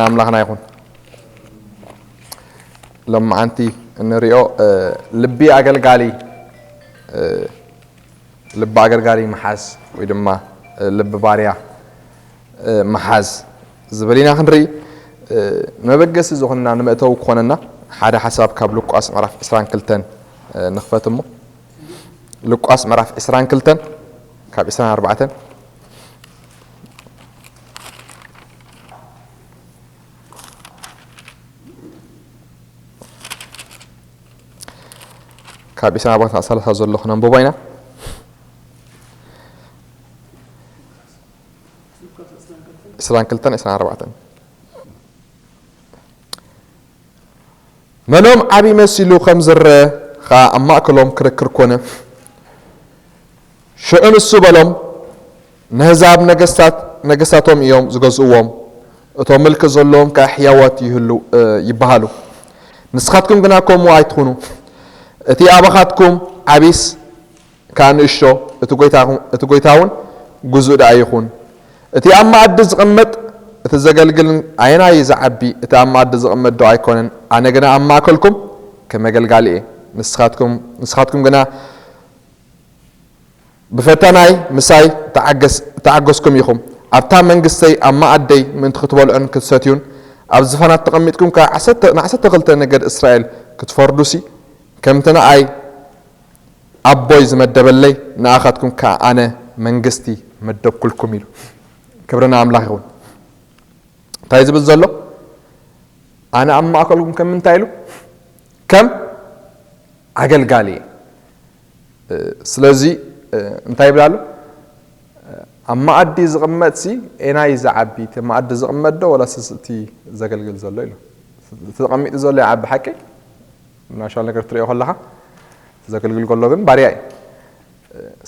ኣምላኽና ይኹን። ሎማዓንቲ እንሪኦ ልቢ ኣገልጋሊ ልቢ ኣገልጋሊ ምሓዝ ወይ ድማ ልቢ ባርያ ምሓዝ ዝብል ኢና ክንርኢ። ንመበገሲ ዝኾንና ንመእተዊ ክኾነና ሓደ ሓሳብ ካብ ሉቃስ ምዕራፍ ዕስራን ክልተን ንኽፈት እሞ፣ ሉቃስ ምዕራፍ ዕስራን ክልተን ካብ ዕስራን ኣርባዕተን ካብ ዕስራን ኣርባዕተን ክሳብ ሰላሳ ዘሎ ክነንብቦ ኢና። ዕስራን ክልተን ዕስራን ኣርባዕተን። መሎም ዓቢ መሲሉ ከም ዝረአ ኸኣ ኣብ ማእከሎም ክርክር ኮነ። ሽዑ ንሱ በሎም፣ "ነህዛብ ነገስታት፣ ነገስታቶም እዮም ዝገዝእዎም፣ እቶም ምልኪ ዘለዎም ከኣ ሕያዋት ይህሉ፣ እ፣ ይበሃሉ። ንስኻትኩም ግና ከምኡ ኣይትኹኑ። እቲ ኣባኻትኩም ዓቢስ ከኣ ንእሽቶ፣ እቲ ጎይታኹም፣ እቲ ጎይታ እውን ግዙእ ደኣ ይኹን። እቲ ኣብ መኣዲ ዝቕመጥ፣ እቲ ዘገልግልን ኣየናይ ዝዓቢ፣ እቲ ኣብ መኣዲ ዝቕመጥ ዶ ኣይኮነን? ኣነ ግና ኣብ ማእከልኩም ከም ኣገልጋሊ እየ። ንስኻትኩም፣ ንስኻትኩም ግና ብፈተናይ ምሳይ ተዓገስ-፣ ተዓገስኩም ኢኹም። ኣብታ መንግስተይ ኣብ መኣደይ ምእንቲ ክትበልዑን ክትሰትዩን፣ ኣብ ዝፋናት ተቐሚጥኩም ከኣ ዓሰርተ፣ ንዓሰርተ ክልተ ነገድ እስራኤል ክትፈርዱሲ፣ ከምቲ ንኣይ ኣቦይ ዝመደበለይ፣ ንኣኻትኩም ከኣ ኣነ መንግስቲ መደብኩልኩም" ኢሉ። ክብሪ ንኣምላኽ ይኹን። እንታይ ዝብል ዘሎ? ኣነ ኣብ ማእከልኩም ከም እንታይ ኢሉ? ከም ኣገልጋሊ እየ። እ፣ ስለዚ፣ እ፣ እንታይ ይብል ኣሎ? ኣብ መኣዲ ዝቕመጥሲ ኤናይ ዝዓቢ? እቲ መኣዲ ዝቕመጥ ዶ ወላስ እቲ ዘገልግል ዘሎ ኢሉ? እቲ ተቐሚጡ ዘሎ ይዓቢ ሓቂ? ናሽናል ነገር ትሪኦ ከለኻ፣ እቲ ዘገልግል ከሎ ግን ባርያ እዩ።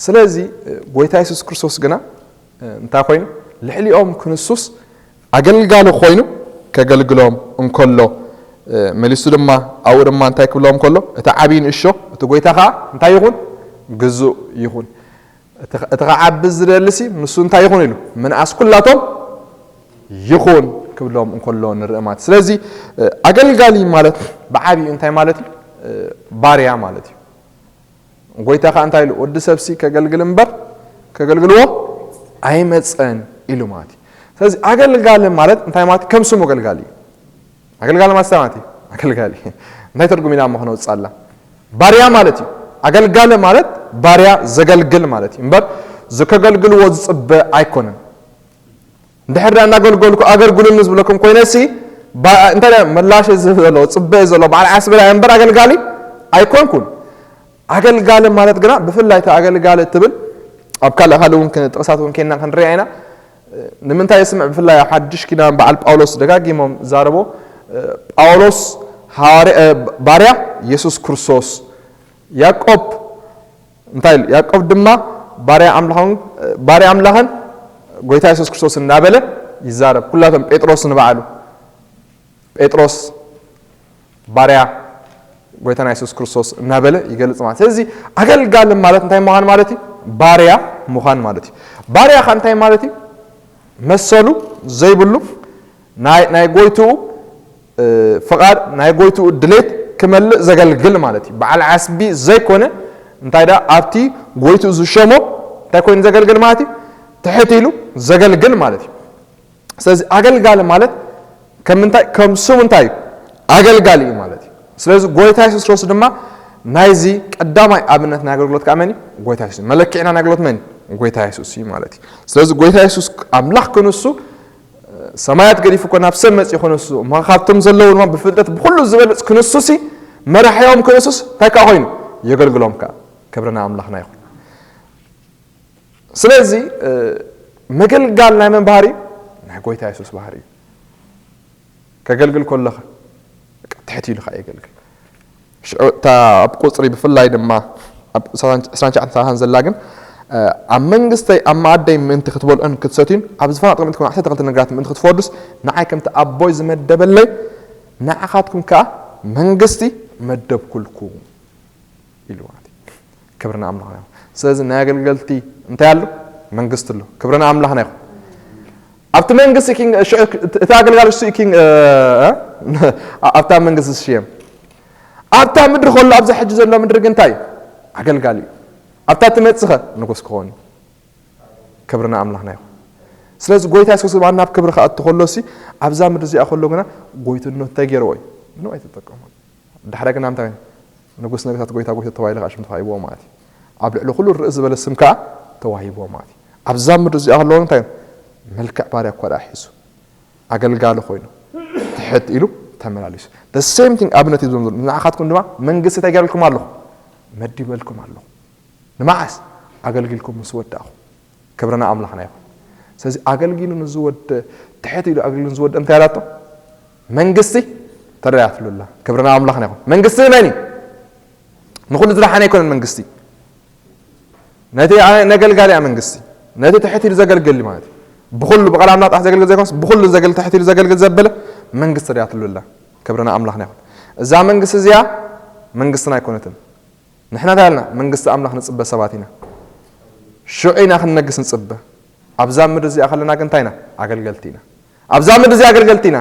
ስለዚ ጎይታ የሱስ ክርስቶስ ግና እንታይ ኮይኑ? ልዕሊኦም ክንሱስ ኣገልጋሊ ኮይኑ ከገልግሎም እንከሎ፣ መሊሱ ድማ ኣብኡ ድማ እንታይ ክብሎም ከሎ? እቲ ዓብዪ ንእሾ፣ እቲ ጎይታ ኸዓ እንታይ ይኹን? ግዙእ ይኹን። እቲ፣ እቲ ኸዓ ክዓቢ ዝደልሲ ንሱ እንታይ ይኹን ኢሉ? ምንኣስ ኩላቶም ይኹን ክብሎም እንከሎ ንርኢ ማለት እዩ። ስለዚ ኣገልጋሊ ማለት ብዓብዩ እንታይ ማለት እዩ? ባርያ ማለት እዩ። ጎይታ ኸዓ እንታይ ኢሉ? ወዲ ሰብሲ ከገልግል እምበር ከገልግልዎ ኣይመፀን ኢሉ ማለት እዩ። ስለዚ ኣገልጋሊ ማለት እንታይ ማለት እዩ? ከም ስሙ ኣገልጋሊ እዩ። ኣገልጋሊ ማለት እንታይ ማለት እዩ? ኣገልጋሊ እንታይ ትርጉም ኢና እሞ ክነውፅኣላ? ባርያ ማለት እዩ። ኣገልጋሊ ማለት ባርያ ዘገልግል ማለት እዩ እምበር ዝከገልግልዎ ዝፅበ ኣይኮነን። እንድሕር ደኣ እናገልገልኩ ኣገልግሉኒ ዝብለኩም ኮይነሲ፣ ባ-፣ እንታይ ደኣ ምላሽ ዝህብ ዘሎ፣ ዝፅበ ዘሎ፣ በዓል ዓስቢ ደኣ እምበር ኣገልጋሊ ኣይኮንኩን። ኣገልጋሊ ማለት ግና ብፍላይ እቲ ኣገልጋሊ እትብል ኣብ ካልእ ካልእ እውን ክ-፣ ጥቕሳት እውን ኬንና ክንሪኣ ኢና። ንምንታይ ይስምዕ? ብፍላይ ኣብ ሓድሽ ኪዳን በዓል ጳውሎስ ደጋጊሞም ዛረቦ። ጳውሎስ ሃዋርያ፣ ባርያ የሱስ ክርስቶስ። ያዕቆብ እንታይ ኢሉ? ያዕቆብ ድማ ባርያ ኣምላኽን፣ ባርያ ኣምላኽን ጎይታ የሱስ ክርስቶስ እናበለ ይዛረብ። ኩላቶም ጴጥሮስ ንባዕሉ ጴጥሮስ ባርያ ጎይታና የሱስ ክርስቶስ እናበለ ይገልጽ ማለት። ስለዚ ኣገልጋሊ ማለት እንታይ ምዃን ማለት እዩ? ባርያ ምዃን ማለት እዩ። ባርያ ኸ እንታይ ማለት እዩ? መሰሉ ዘይብሉ ናይ፣ ናይ ጎይትኡ፣ እ፣ ፍቓድ፣ ናይ ጎይትኡ ድሌት ክመልእ ዘገልግል ማለት እዩ። በዓል ዓስቢ ዘይኮነ፣ እንታይ ደኣ ኣብቲ ጎይትኡ ዝሸሞ እንታይ ኮይኑ ዘገልግል ማለት እዩ? ትሕት ኢሉ ዘገልግል ማለት እዩ። ስለዚ ኣገልጋሊ ማለት ከም እንታይ? ከም ስሙ እንታይ እዩ? ኣገልጋሊ እዩ ማለት እዩ። ስለዚ ጎይታ የሱስ ክርስቶስ ድማ ናይዚ ቀዳማይ ኣብነት ናይ ኣገልግሎት ከኣ መን እዩ? ጎይታ የሱስ እዩ። መለክዒና ናይ ኣገልግሎት መን እዩ? ጎይታ የሱስ እዩ ማለት እዩ። ስለዚ ጎይታ የሱስ ኣምላኽ ክንሱ ሰማያት ገዲፉ እኮ ናብ ሰብ መጺኡ ክንሱ፣ እሞ ካብቶም ዘለዉ ድማ ብፍልጠት ብኹሉ ዝበልጽ ክንሱሲ መራሒኦም ክንሱስ እንታይ ከኣ ኮይኑ? የገልግሎም ከኣ። ክብሪ ንኣምላኽና ይኹን። ስለዚ፣ እ፣ ምግልጋል ናይ መን ባህሪ እዩ? ናይ ጎይታ የሱስ ባህሪ እዩ። ከገልግል ከሎ ኸ፣ በቃ ትሕት ኢሉ ኸኣ የገልግል። ሽዑ እታ ኣብ ቁጽሪ ብፍላይ ድማ ኣብ ዕስራን ትሽዓን ሰላሳን ዘላ ግን፣ እ፣ ኣብ መንግስተይ ኣብ መኣደይ ምእንቲ ክትበልዑን ክትሰትዩን፣ ኣብ ዝፋና ተቐሚጥኩም ዓሰርተ ክልተ ነገራት ምእንቲ ክትፈርዱስ፣ ንዓይ ከምቲ ኣቦይ ዝመደበለይ፣ ንዓኻትኩም ከኣ መንግስቲ መደብኩልኩም። ኢሉ ማለት እዩ። ክብሪ ንኣምላኽና ይኹን። ስለዚ ናይ ኣገልገልቲ እንታይ ኣሎ? መንግስቲ ኣሎ። ክብሪ ንኣምላኽና ይኹን። ኣብቲ መንግስቲ ኪንግ ሽዑ እቲ ኣገልጋሊ እሱ ኪንግ ኣብታ መንግስቲ ዝሽየም ኣብታ ምድሪ ከሎ ኣብዛ ሕጂ ዘሎ ምድሪ ግን እንታይ እዩ? ኣገልጋሊ እዩ። ኣብታ ትመጽኸ ንጉስ ክኸውን እዩ። ክብርና ኣምላኽና ይኹን። ስለዚ ጎይታ የሱስ ናብ ክብሪ ክኣቱ ከሎ ሲ ኣብዛ ምድሪ እዚኣ ከሎ ግና ጎይትነት እንታይ ገይርዎ እዩ? ምንም ኣይተጠቀሙን። ድሕረ ግና እንታይ ንጉስ ነገስታት ጎይታ ጎይታ ተባሂሉ ከዓ ሽም ተዋሂብዎ ማለት እዩ። ኣብ ልዕሊ ኩሉ ርእስ ዝበለ ስም ከዓ ተዋሂብዎ ማለት እዩ። ኣብዛ ምድሪ እዚኣ ከሎ እንታይ መልክዕ ባርያ እኳ ደኣ ሒዙ ኣገልጋሊ ኮይኑ ትሕት ኢሉ ተመላሊሱ። The same thing ኣብነት እዩ ዝብሎም ዘሎ። ንዓኻትኩም ድማ መንግስቲ እንታይ ገይረልኩም ኣለኹ? መዲበልኩም ኣለኹ። ንመዓስ? ኣገልጊልኩም ምስ ወዳእኹ። ክብርና ኣምላኽና ይኹን። ስለዚ ኣገልጊሉ ንዝወደ ትሕት ኢሉ ኣገልጊሉ ንዝወደ እንታይ ኣላቶ? መንግስቲ ተዳያትሉላ። ክብርና ኣምላኽና ይኹን። መንግስቲ መን እዩ? ንኹሉ ዝደሓነ ኣይኮነን መንግስቲ። ነቲ ነገልጋሊ እያ መንግስቲ። ነቲ ትሕት ኢሉ ዘገልግል ማለት እዩ። ብኹሉ ብቓል ኣምላኽ ጥራሕ ዘገልግል ዘይኮነስ ብኹሉ ዘገልግል ትሕት ኢሉ ዘገልግል ዘበለ መንግስቲ ተዳያትሉላ። ክብርና ኣምላኽና ይኹን። እዛ መንግስቲ እዚኣ መንግስትና ኣይኮነትን። ንሕና እንታይ ኣልና? መንግስቲ ኣምላኽ ንጽበ ሰባት ኢና። ሽዑ ኢና ክንነግስ ንጽበ። ኣብዛ ምድሪ እዚኣ ከለና ግን እንታይ ኢና? ኣገልገልቲ ኢና። ኣብዛ ምድሪ እዚኣ ኣገልገልቲ ኢና።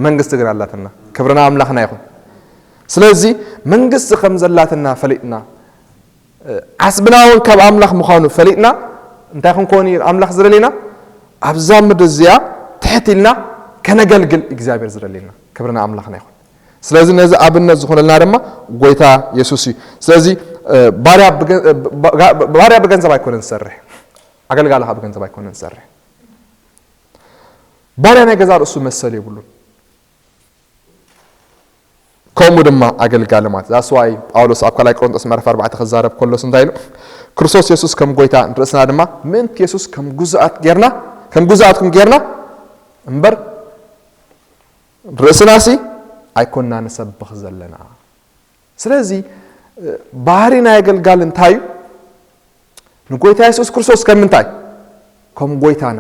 መንግስቲ ግን ኣላትና። ክብርና ኣምላኽና ይኹን። ስለዚ መንግስቲ ከም ዘላትና ፈሊጥና፣ እ፣ ዓስብና እውን ካብ ኣምላኽ ምዃኑ ፈሊጥና፣ እንታይ ክንኮን እዩ ኣምላኽ ዝደልየና? ኣብዛ ምድሪ እዚኣ ትሕት ኢልና ከነገልግል እግዚኣብሔር ዝደልየና። ክብርና ኣምላኽና ይኹን። ስለዚ ነዚ ኣብነት ዝኾነልና ድማ ጎይታ የሱስ እዩ። ስለዚ፣ እ፣ ባርያ ብገ-፣ እ፣ ባ-፣ ባርያ ብገንዘብ ኣይኮነን ዝሰርሕ። ኣገልጋሊ ኸዓ ብገንዘብ ኣይኮነን ዝሰርሕ። ባርያ ናይ ገዛ ርእሱ መሰል የብሉን። ከምኡ ድማ ኣገልጋሊ ማለት። That's why ጳውሎስ ኣብ ካልኣይ ቆሮንቶስ ምዕራፍ ኣርባዕተ ክዛረብ ከሎስ እንታይ ኢሉ? ክርስቶስ የሱስ ከም ጎይታ ንርእስና ድማ ምእንቲ የሱስ ከም ግዙኣት ጌርና፣ ከም ግዙኣትኩም ጌርና እምበር ርእስናሲ ኣይኮንና ንሰብኽ ዘለና። ስለዚ፣ እ፣ ባህሪ ናይ ኣገልጋሊ እንታይ እዩ? ንጎይታ የሱስ ክርስቶስ ከም ምንታይ? ከም ጎይታና።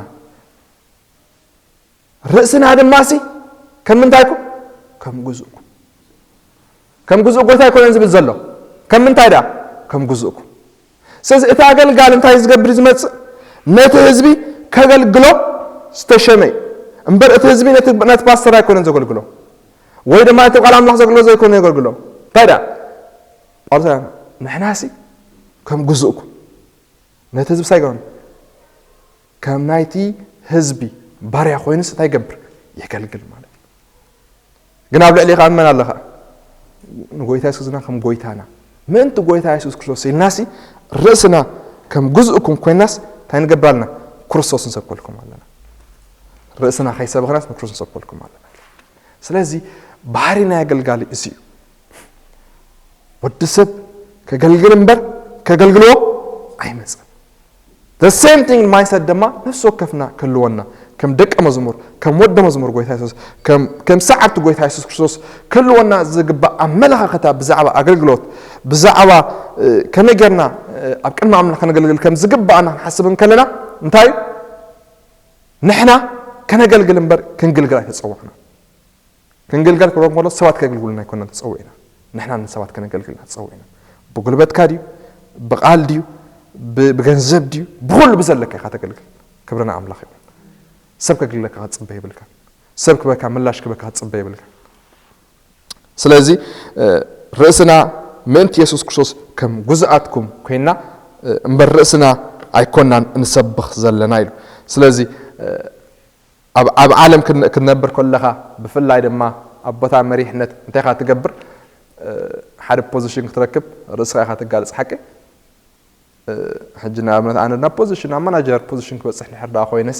ርእስና ድማሲ ከም ምንታይኩም? ከም ግዙእኩም። ከም ግዙእ ጎይታ ኣይኮነን ዝብል ዘሎ። ከም ምንታይ ደኣ? ከም ግዙእኩም። ስለዚ እቲ ኣገልጋሊ እንታይ ዝገብር እዩ ዝመጽእ? ነቲ ህዝቢ ከገልግሎ ዝተሸመ እዩ። እምበር እቲ ህዝቢ ነቲ፣ ነቲ ፓስተር ኣይኮነን ዘገልግሎ። ወይ ድማ እቲ ቃል ኣምላኽ ዘገልግሎ ዘይኮነ ዘገልግሎ። እንታይ ደኣ? ጳውሎስ ንሕናሲ ከም ግዙእኩም። ነቲ ህዝቢ እንታይ ይገብር? ከም ናይቲ ህዝቢ ባርያ ኮይኑስ እንታይ ይገብር? የገልግል ማለት እዩ። ግን ኣብ ልዕሊ ከኣ መን ኣለኻ? ንጎይታ የሱስና ከም ጎይታና። ምእንቲ ጎይታ የሱስ ክርስቶስ ኢልናሲ ርእስና ከም ግዙእኩም ኮይናስ እንታይ ንገብር ኣለና? ክርስቶስ ንሰብከልኩም ኣለና። ርእስና ከይሰበኽናስ ንክርስቶስ ንሰብከልኩም ኣለና። ስለዚ ባህሪ ናይ ኣገልጋሊ እዚ እዩ። ወዲ ሰብ ከገልግል እምበር ከገልግልዎ ኣይመጸን። The same thing mindset ድማ ነፍሲ ወከፍና ክህልወና፣ ከም ደቀ መዝሙር፣ ከም ወዲ መዝሙር ጎይታ የሱስ፣ ከም፣ ከም ሰዓብቲ ጎይታ የሱስ ክርስቶስ ክህልወና ዝግባእ ኣመለኻኽታ ብዛዕባ ኣገልግሎት፣ ብዛዕባ፣ እ፣ ከመይ ጌርና፣ እ፣ ኣብ ቅድሚ ኣምላኽ ከነገልግል ከም ዝግባኣና ክንሓስብ እንከለና፣ እንታይ እዩ? ንሕና ከነገልግል እምበር ክንግልገል ኣይተጸዋዕና። ክንግልገል ክብሎ እንከሎ ሰባት ከገልግሉና ኣይኮንና ተጸዊዕና። ንሕና ንሰባት ከነገልግልና ተጸዊዕና። ብጉልበትካ ድዩ? ብቓል ድዩ? ብ-፣ ብገንዘብ ድዩ? ብኹሉ ብዘለካ ኢኻ ተገልግል። ክብሪ ንኣምላኽ ይኹን። ሰብ ከገልግለካ ክትጽበ የብልካ። ሰብ ክበካ ምላሽ ክበካ ክትጽበ የብልካ። ስለዚ፣ እ፣ ርእስና ምእንቲ የሱስ ክርስቶስ ከም ጉዝኣትኩም ኮይና፣ እ፣ እምበር ርእስና ኣይኮናን እንሰብኽ ዘለና ኢሉ። ስለዚ፣ እ፣ ኣብ፣ ኣብ ዓለም ክን-፣ ክትነብር ከለኻ፣ ብፍላይ ድማ ኣብ ቦታ መሪሕነት እንታይ ኢኻ ትገብር? እ፣ ሓደ ፖዚሽን ክትረክብ ርእስኻ ኢኻ ትጋልጽ፣ ሓቂ? እ፣ ሕጂ ንኣብነት ኣነ ናብ ፖዚሽን፣ ናብ ማናጀር ፖዚሽን ክበጽሕ ድሕር ደኣ ኮይነሲ፣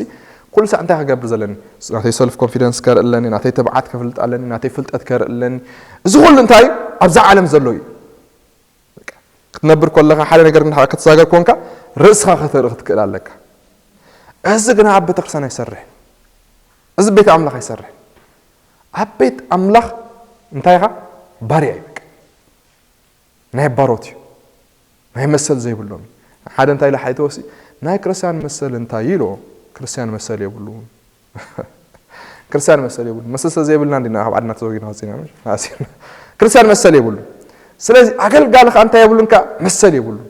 ኩሉ ሳዕ እንታይ ክገብር ዘለኒ? ናተይ ሰልፍ ኮንፊደንስ ከርኢ ኣለኒ፣ ናተይ ትብዓት ከፍልጥ ኣለኒ፣ ናተይ ፍልጠት ከርኢ ኣለኒ። እዚ ኩሉ እንታይ እዩ? ኣብዛ ዓለም ዘሎ እዩ። በቃ፣ ክትነብር ከለኻ ሓደ ነገር እንድሕር ክትዛገብ ኮንካ፣ ርእስኻ ከተርኢ ክትክእል ኣለካ። እዚ ግና ኣብ ቤተክርስትያን ኣይሰርሕን። እዚ ቤት ኣምላኽ ኣይሰርሕን። ኣብ ቤት ኣምላኽ እንታይ ኢኻ? ባርያ እዩ በቃ። ናይ ባሮት እዩ። ናይ መሰል ዘይብሎም እዩ። ሓደ እንታይ ኢሉ ሓይተወሲ፣ "ናይ ክርስትያን መሰል እንታይ እዩ?" ኢልዎ። "ክርስትያን መሰል የብሉን።" ክርስትያን መሰል የብሉን። መሰል ስለ ዘይብልና እንዲና ካብ ዓድና ተዘውጊና ወፂና፣ ምሽ? ኣሲና። ክርስትያን መሰል የብሉን። ስለዚ ኣገልጋሊ ከኣ እንታይ የብሉን? ከኣ መሰል የብሉን።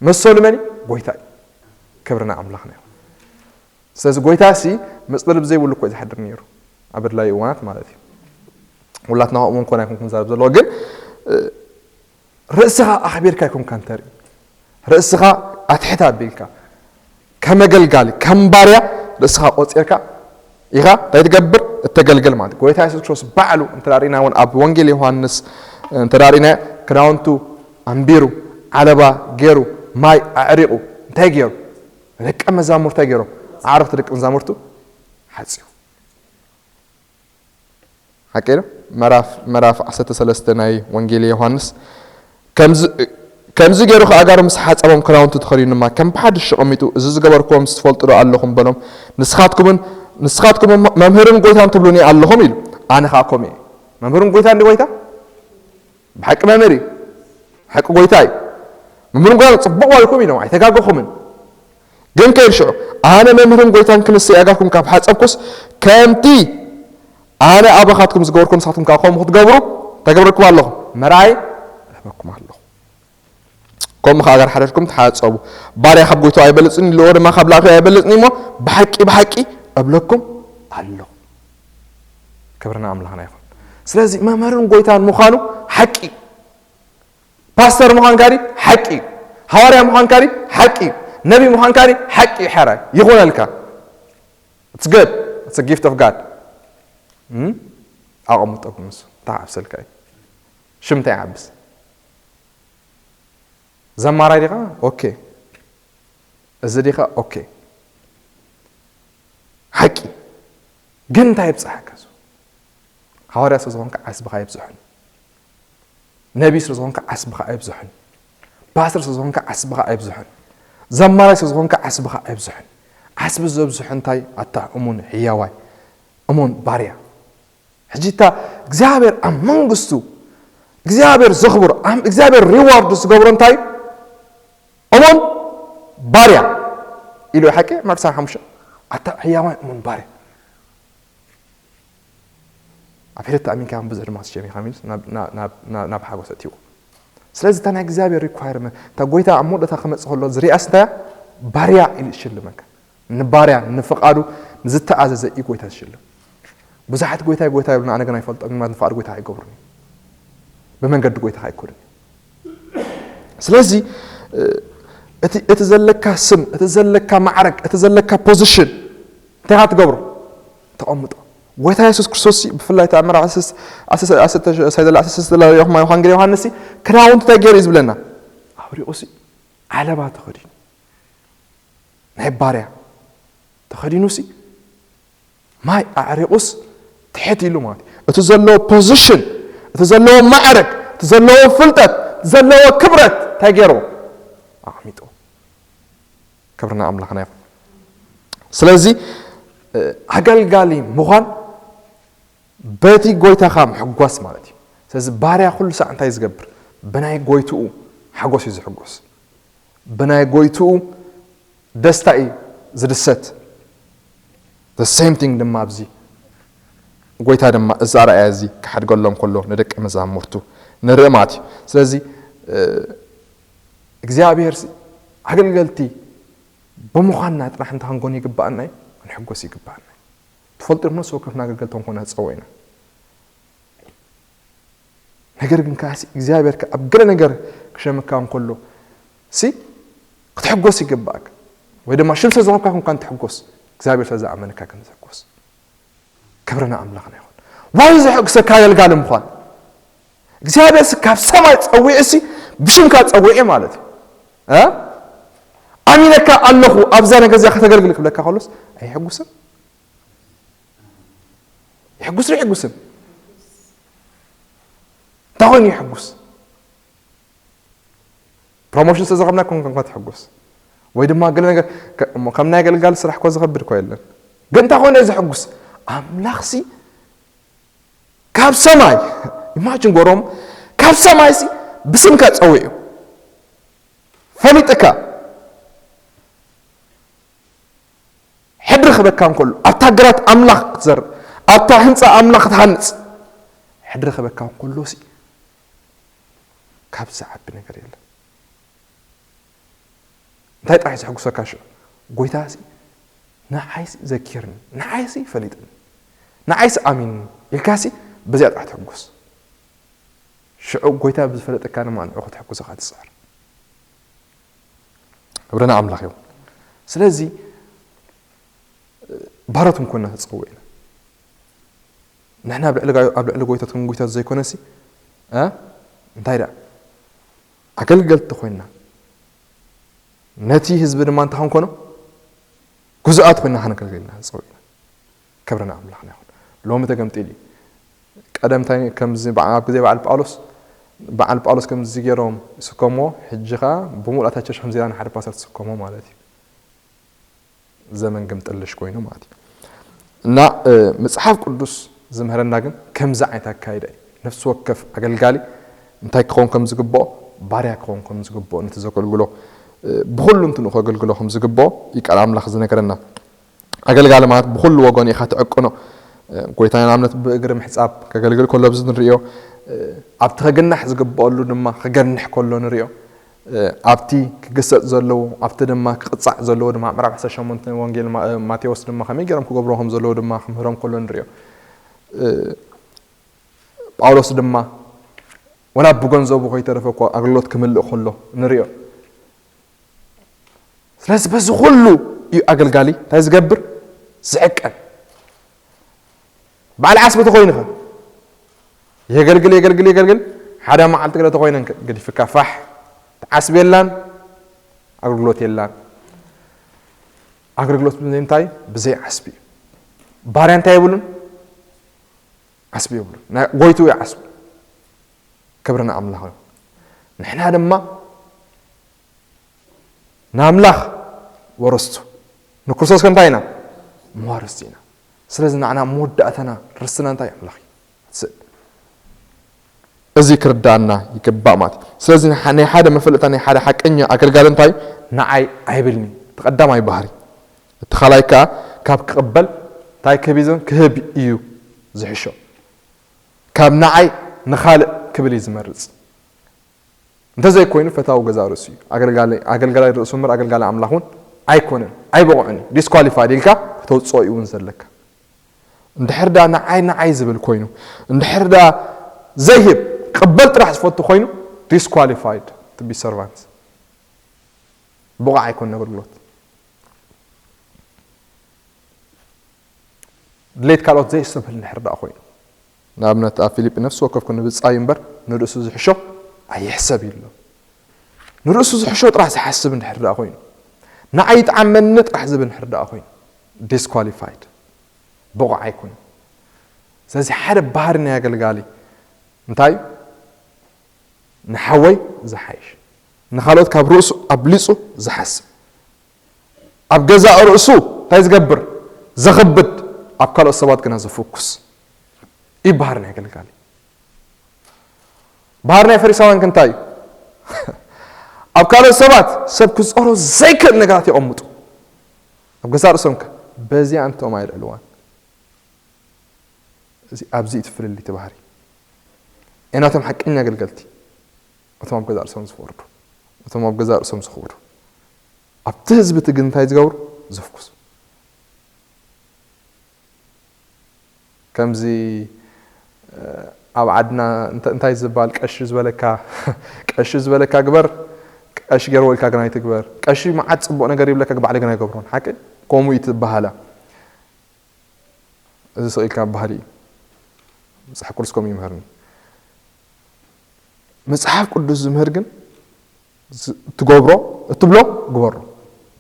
መሰሉ መን እዩ? ጎይታ እዩ። ክብሪ ንኣምላኽና ይኹን። ስለዚ ጎይታሲ መፅለሊ ብዘይብሉ እኮ እዩ ዝሓድር ነይሩ ኣብ ኣድላዩ እዋናት ማለት እዩ። ሁላትና ከምኡ እንኮን ኣይኮንኩም ዛረብ ዘለዎ ግን እ፣ ርእስኻ ኣኽቢርካ ኣይኮንካን ተርኢ፣ ርእስኻ ኣትሕት ኣቢልካ ከም ኣገልጋሊ ከም ባርያ ርእስኻ ቆፂርካ ኢኻ እንታይ ትገብር? እተገልግል ማለት እዩ። ጎይታ የሱስ ክርስቶስ ባዕሉ እንተ ርኢና እውን ኣብ ወንጌል ዮሃንስ እንተ ርኢና ክዳውንቱ ኣንቢሩ ዓለባ ገይሩ ማይ ኣዕሪቑ እንታይ ገይሩ? ደቀ መዛሙርቱ እንታይ ገይሮም? ኣዕረኽቲ ደቀ መዛሙርቱ ሓፂቡ። ሓቂ ዶ? ምዕራፍ ምዕራፍ ዓሰርተ ሰለስተ ናይ ወንጌል ዮሃንስ ከምዚ ከምዚ ገይሩ ከኣ ጋሩ ምስ ሓጸቦም ክዳውንቱ ተኸዲኑ ድማ ከም ብሓድሽ ተቐሚጡ እዚ ዝገበርክዎ ምስ ትፈልጡ ዶ ኣለኹም በሎም። ንስኻትኩምን ንስኻትኩም መምህርን ጎይታን ትብሉኒ ኣለኹም ኢሉ። ኣነ ከኣ ከምኡ እየ። መምህርን ጎይታን ድዩ ጎይታ? ብሓቂ መምህር እዩ። ብሓቂ ጎይታ እዩ። መምህርን ጎይታን ጽቡቕ ዋልኩም ኢሎም ኣይተጋገኹምን። ግን ከይድ ሽዑ ኣነ መምህርን ጎይታን ክንሰይ ኣጋርኩም ካብ ሓጸብኩስ ከምቲ ኣነ ኣባኻትኩም ዝገበርኩ ንስኻትኩም ካብ ከምኡ ክትገብሩ እንታይ ገብረኩም ኣለኹ? መርኣይ እህበኩም ኣለኹ። ከምኡ ከኣ ጋር ሓደርኩም ተሓጸቡ። ባርያ ካብ ጎይታኡ ኣይበልጽን፣ ልኦ ድማ ካብ ላእኪኡ ኣይበልጽን እሞ ብሓቂ ብሓቂ እብለኩም ኣለኹ። ክብርና ኣምላኽና ይኹን። ስለዚ መምህርን ጎይታን ምዃኑ ሓቂ እዩ። ፓስተር ምዃን ካዲ ሓቂ እዩ። ሃዋርያ ምዃን ካዲ ሓቂ እዩ። ነቢ ምዃን ካዲ ሓቂ እዩ። ሕራይ ይኹነልካ። It's good. It's a gift of God. እም? ኣቐምጦ ብምሱ እንታይ ዓብሰልካ እዩ? ሽም እንታይ ዓብስ? ዘማራይ ዲኻ? ኦኬ። እዚ ዲኻ? ኦኬ። ሓቂ ግን እንታይ ይብፅሓካ? ሃዋርያ ስለ ዝኾንካ ዓስብኻ ኣይብዝሕን። ነቢ ስለ ዝኾንካ ዓስብኻ ኣይብዝሕን። ፓስተር ስለ ዝኾንካ ዓስብኻ ኣይብዝሕን። ዘማራይ ስለ ዝኾንካ ዓስብኻ ኣይብዝሕን። ዓስቢ ዘብዝሑ እንታይ ኣታ እሙን ሕያዋይ እሙን ባርያ። ሕጂ እታ እግዚኣብሔር ኣብ መንግስቱ እግዚኣብሔር ዘኽብሮ ኣም እግዚኣብሔር ሪዋርዱ ዝገብሮ እንታይ እዩ? እሙን ባርያ ኢሉ ሓቂ ምዕራፍ ሓሙሽተ ኣታ ሕያዋይ እሙን ባርያ ኣብ ሕደት ኣሚንካ ብዙሕ ድማ ትሸም ኢኻ ኢሉስ ናብ ሓጎስ ኣእትይዎ። ስለዚ እታ ናይ እግዚኣብሔር ሪኳየርመንት እታ ጎይታ ኣብ መወዳእታ ክመፅእ ከሎ ዝሪኣስ እንታይ እያ? ባርያ ኢሉ ይሽልመካ። ንባርያ ንፍቓዱ ንዝተኣዘዘ እዩ ጎይታ ዝሽልም። ብዙሓት ጎይታይ ጎይታ ይብሉና ኣነ ግን ኣይፈልጦም ድማ ንፍቓድ ጎይታ ኣይገብሩን። ብመንገዲ ጎይታ ኣይኮኑን። ስለዚ እቲ ዘለካ ስም እቲ ዘለካ ማዕረግ እቲ ዘለካ ፖዚሽን እንታይ ትገብሮ? ተቐምጦ። ጎይታ የሱስ ክርስቶስ ብፍላይ ተኣምር ዓሰርተ ሰለስተ ዮሃንስ ክዳውንቱ እንታይ ገይሩ እዩ ዝብለና? ኣውሪቑ ዓለባ ተኸዲኑ ናይ ባርያ ተኸዲኑ ሲ ማይ ኣዕሪቑስ ትሕት ኢሉ ማለት እዩ። እቲ ዘለዎ ፖዚሽን እቲ ዘለዎ ማዕረግ እቲ ዘለዎ ፍልጠት እቲ ዘለዎ ክብረት እንታይ ገይርዎ? ኣቕሚጥዎ። ክብርና ኣምላኽና ይኹን። ስለዚ ኣገልጋሊ ምዃን በቲ ጎይታኻ ምሕጓስ ማለት እዩ። ስለዚ ባርያ ኩሉ ሳዕ እንታይ ዝገብር? ብናይ ጎይትኡ ሓጎስ እዩ ዝሕጎስ። ብናይ ጎይትኡ ደስታ እዩ ዝድሰት። The same thing ድማ ኣብዚ ጎይታ ድማ እዚ ኣርኣያ እዚ ክሓድገሎም ከሎ ንደቂ መዛሙርቱ ንርኢ ማለት እዩ። ስለዚ እግዚኣብሔር ኣገልገልቲ ብምዃንና ጥራሕ እንተ ክንጎን ይግባኣና እዩ፣ ክንሕጎስ ይግባኣና እዩ። ትፈልጡ ነፍሲ ወከፍና ኣገልገልቲ ክንኮና ዝፀወ ኢና። ነገር ግን ከዓሲ እግዚኣብሔር ኣብ ገለ ነገር ክሸምካ እንከሎ ሲ ክትሕጎስ ይግባእካ። ወይ ድማ ሽም ስለ ዝረኽብካ ኮንካ እንትሕጎስ እግዚኣብሔር ስለ ዝኣመነካ ከም ዝሕጎስ። ክብርና ኣምላኽና ይኹን። ዋይ ዘሕጉሰካ ኣገልጋሊ ምዃን እግዚኣብሔር ሲ ካብ ሰማይ ጸዊዑ ሲ ብሽምካ ጸዊዑ ማለት እዩ። እ? ኣሚነካ ኣለኹ ኣብዛ ነገር እዚኣ ከተገልግል ክብለካ ከሎስ ኣይሕጉስን? ይሕጉስ ዶ ይሕጉስን? እንታይ ኮይኑ ይሕጉስ? ፕሮሞሽን ስለ ዝረኸብና ኮንካ ትሕጉስ ወይ ድማ ገለ ነገር ከም ናይ ኣገልጋሊ ስራሕ ኮ ዝኸብድ ኮ የለን። ግን እንታይ ኮይኑ ዘሕጉስ? ኣምላኽሲ ካብ ሰማይ ኢማጂን ጎሮም ካብ ሰማይሲ ብስምካ ጸዊዑ ፈሊጥካ ሕድሪ ክበካ እንከሎ ኣብታ ግራት ኣምላኽ ክትዘርእ ኣብታ ህንፃ ኣምላኽ ክትሃንፅ ሕድሪ ክበካ እንከሎ ሲ ካብ ዝዓቢ ነገር የለን። እንታይ ጥራሕ ዘሕጉሰካ ሽዑ? ጎይታ ሲ ንዓይሲ ዘኪርኒ፣ ንዓይሲ ፈሊጥኒ፣ ንዓይሲ ኣሚንኒ ኢልካሲ በዚኣ ጥራሕ ትሕጎስ። ሽዑ ጎይታ ብዝፈለጠካ ድማ ንዑ ከተሕጉሰካ ትፅዕር። ክብርና ኣምላኽ ይኹን። ስለዚ ባሮት እንኮና ተፀውዒና ንሕና ኣብ ልዕሊ ጋዮ-፣ ኣብ ልዕሊ ጎይታት ክንጉይታት ዘይኮነሲ እንታይ ደኣ ኣገልገልቲ ኮይና ነቲ ህዝቢ ድማ እንታይ ክንኮኖ ግዙኣት ኮይና ከነገልግልና ተፀውዒና። ክብርና ኣምላኽና ይኹን። ሎሚ ተገምጢሉ እዩ። ቀደምታይ ከምዚ በዓ-፣ ኣብ ግዜ በዓል ጳውሎስ፣ በዓል ጳውሎስ ከምዚ ገይሮም ይስከምዎ፣ ሕጂ ኸዓ ብምሉኣታ ቸርች ከምዚ ኢላ ንሓደ ፓስተር ትስከሞ ማለት እዩ። ዘመን ግምጥልሽ ኮይኑ ማለት እዩ። እና መፅሓፍ ቅዱስ ዝምህረና ግን ከምዚ ዓይነት ኣካይዳ እዩ። ነፍሲ ወከፍ ኣገልጋሊ እንታይ ክኸውን ከም ዝግብኦ፣ ባርያ ክኸውን ከም ዝግብኦ፣ ነቲ ዘገልግሎ ብኩሉ እንትንኡ ከገልግሎ ከም ዝግብኦ እዩ ቃል ኣምላኽ ዝነገረና። ኣገልጋሊ ማለት ብኹሉ ወገኑ ኢኻ ትዕቅኖ። ጎይታ ንኣብነት ብእግሪ ምሕጻብ ከገልግል ከሎ ኣብዚ ንርእዮ፣ ኣብቲ ክግናሕ ዝግብኦሉ ድማ ክገንሕ ከሎ ንርእዮ። ኣብቲ ክግሰጽ ዘለዎ፣ ኣብቲ ድማ ክቕጻዕ ዘለዎ ድማ ምዕራፍ ዓሰርተ ሸሞንተ ወንጌል ማ-፣ ማቴዎስ ድማ ከመይ ገይሮም ክገብርዎ ከም ዘለዎ ድማ ክምህሮም ከሎ ንርእዮ። ጳውሎስ ድማ ወላ ብገንዘቡ ከይተረፈ እኮ ኣገልግሎት ክምልእ ከሎ ንርእዮ። ስለዚ በዚ ኩሉ እዩ ኣገልጋሊ እንታይ ዝገብር? ዝዕቀን። በዓል ዓስቢ ተኾይንኸ? የገልግል፣ የገልግል፣ የገልግል። ሓደ መዓልቲ ገለ ተኾይነን ገዲፍካ ፋሕ። ዓስቢ የላን፣ ኣገልግሎት የላን። ኣገልግሎት ብዘይ እንታይ? ብዘይ ዓስቢ እዩ። ባርያ እንታይ የብሉን? ዓስቢ የብሉን። ናይ ጎይትኡ ይዓስቡ። ክብሪ ንኣምላኽ ይኹን። ንሕና ድማ ንኣምላኽ ወረስቱ፣ ንክርስቶስ ከ እንታይ ኢና? መዋርስቲ ኢና። ስለዚ ንዓና መወዳእታና ርስትና እንታይ? ኣምላኽ እዩ። ስእ-፣ እዚ ክርዳኣና ይግባእ ማለት እዩ። ስለዚ ንሓ-፣ ናይ ሓደ መፈለጥታ ናይ ሓደ ሓቀኛ ኣገልጋሊ እንታይ? ንዓይ ኣይብልኒ። እቲ ቀዳማይ ባህሪ። እቲ ካልኣይ ከኣ ካብ ክቕበል እንታይ ክህብ እዩ? ክህብ እዩ ዝሕሾ። ካብ ንዓይ ንኻልእ ክብል እዩ ዝመርጽ። እንተዘይኮይኑ ፈታዊ ገዛእ ርእሱ እዩ። ኣገልጋሊ፣ ኣገልጋላይ ርእሱ እምበር ኣገልጋሊ ኣምላኽ እውን ኣይኮነን፣ ኣይበቕዑን እዩ። ዲስኳሊፋይድ ኢልካ ክተውፅኦ እዩ እውን ዘለካ። እንድሕር ዳ ንዓይ ንዓይ ዝብል ኮይኑ፣ እንድሕር ዳ ዘይህብ ቅበል ጥራሕ ዝፈቱ ኮይኑ፣ ዲስኳሊፋይድ ቱ ቢ ሰርቫንት። ብቑዕ ኣይኮን ኣገልግሎት። ድሌት ካልኦት ዘየስተብህል እንድሕር ደኣ ኮይኑ፣ ንኣብነት ኣብ ፊልጲ ነፍሲ ወከፍኩም ንብጻዩ እምበር ንርእሱ ዝሕሾ ኣይሕሰብ ይብሎ። ንርእሱ ዝሕሾ ጥራሕ ዝሓስብ እንድሕር ደኣ ኮይኑ፣ ንዓይ ይጥዓመኒ ጥራሕ ዝብል እንድሕር ደኣ ኮይኑ፣ ዲስኳሊፋይድ፣ ብቑዕ ኣይኮነን። ስለዚ ሓደ ባህሪ ናይ ኣገልጋሊ እንታይ እዩ? ንሓወይ ዝሓይሽ፣ ንኻልኦት ካብ ርእሱ ኣብሊጹ ዝሓስብ፣ ኣብ ገዛእ ርእሱ እንታይ ዝገብር? ዘኽብድ፣ ኣብ ካልኦት ሰባት ግና ዝፍኩስ እዩ ባህሪ ናይ ኣገልጋሊ። ባህሪ ናይ ፈሪሳውያን ከ እንታይ እዩ? ኣብ ካልኦት ሰባት ሰብ ክጸሮ ዘይክእል ነገራት የቐምጡ። ኣብ ገዛእ ርእሶም ከ በዚኣ እንቶም ኣይልዕልዋን። እዚ፣ ኣብዚ እዩ እቲ ፍልልይ እቲ ባህሪ። ኤናቶም ሓቀኛ ኣገልገልቲ፣ እቶም ኣብ ገዛእ ርእሶም ዝፈርዱ፣ እቶም ኣብ ገዛእ ርእሶም ዝኽብሩ፣ ኣብቲ ህዝቢ እቲ ግን እንታይ ዝገብሩ? ዘፍኩሱ። ከምዚ፣ እ፣ ኣብ ዓድና እንተ-፣ እንታይ ዝበሃል? ቀሺ ዝበለካ፣ ቀሺ ዝበለካ ግበር፣ ቀሺ ገይርዎ ኢልካ ግን ኣይትግበር። ቀሺ መዓት ጽቡቕ ነገር ይብለካ፣ ግን ባዕሉ ግን ኣይገብሮን። ሓቂ? ከምኡ እዩ እቲ ኣበሃህላ። እዚ ስቕ ኢልካ ባህሪ እዩ። መጽሓፍ ቅዱስ ከምኡ ይምህርኒ። መጽሓፍ ቅዱስ ዝምህር ግን ዝ-፣ ትገብሮ፣ እትብሎ ግበሮ።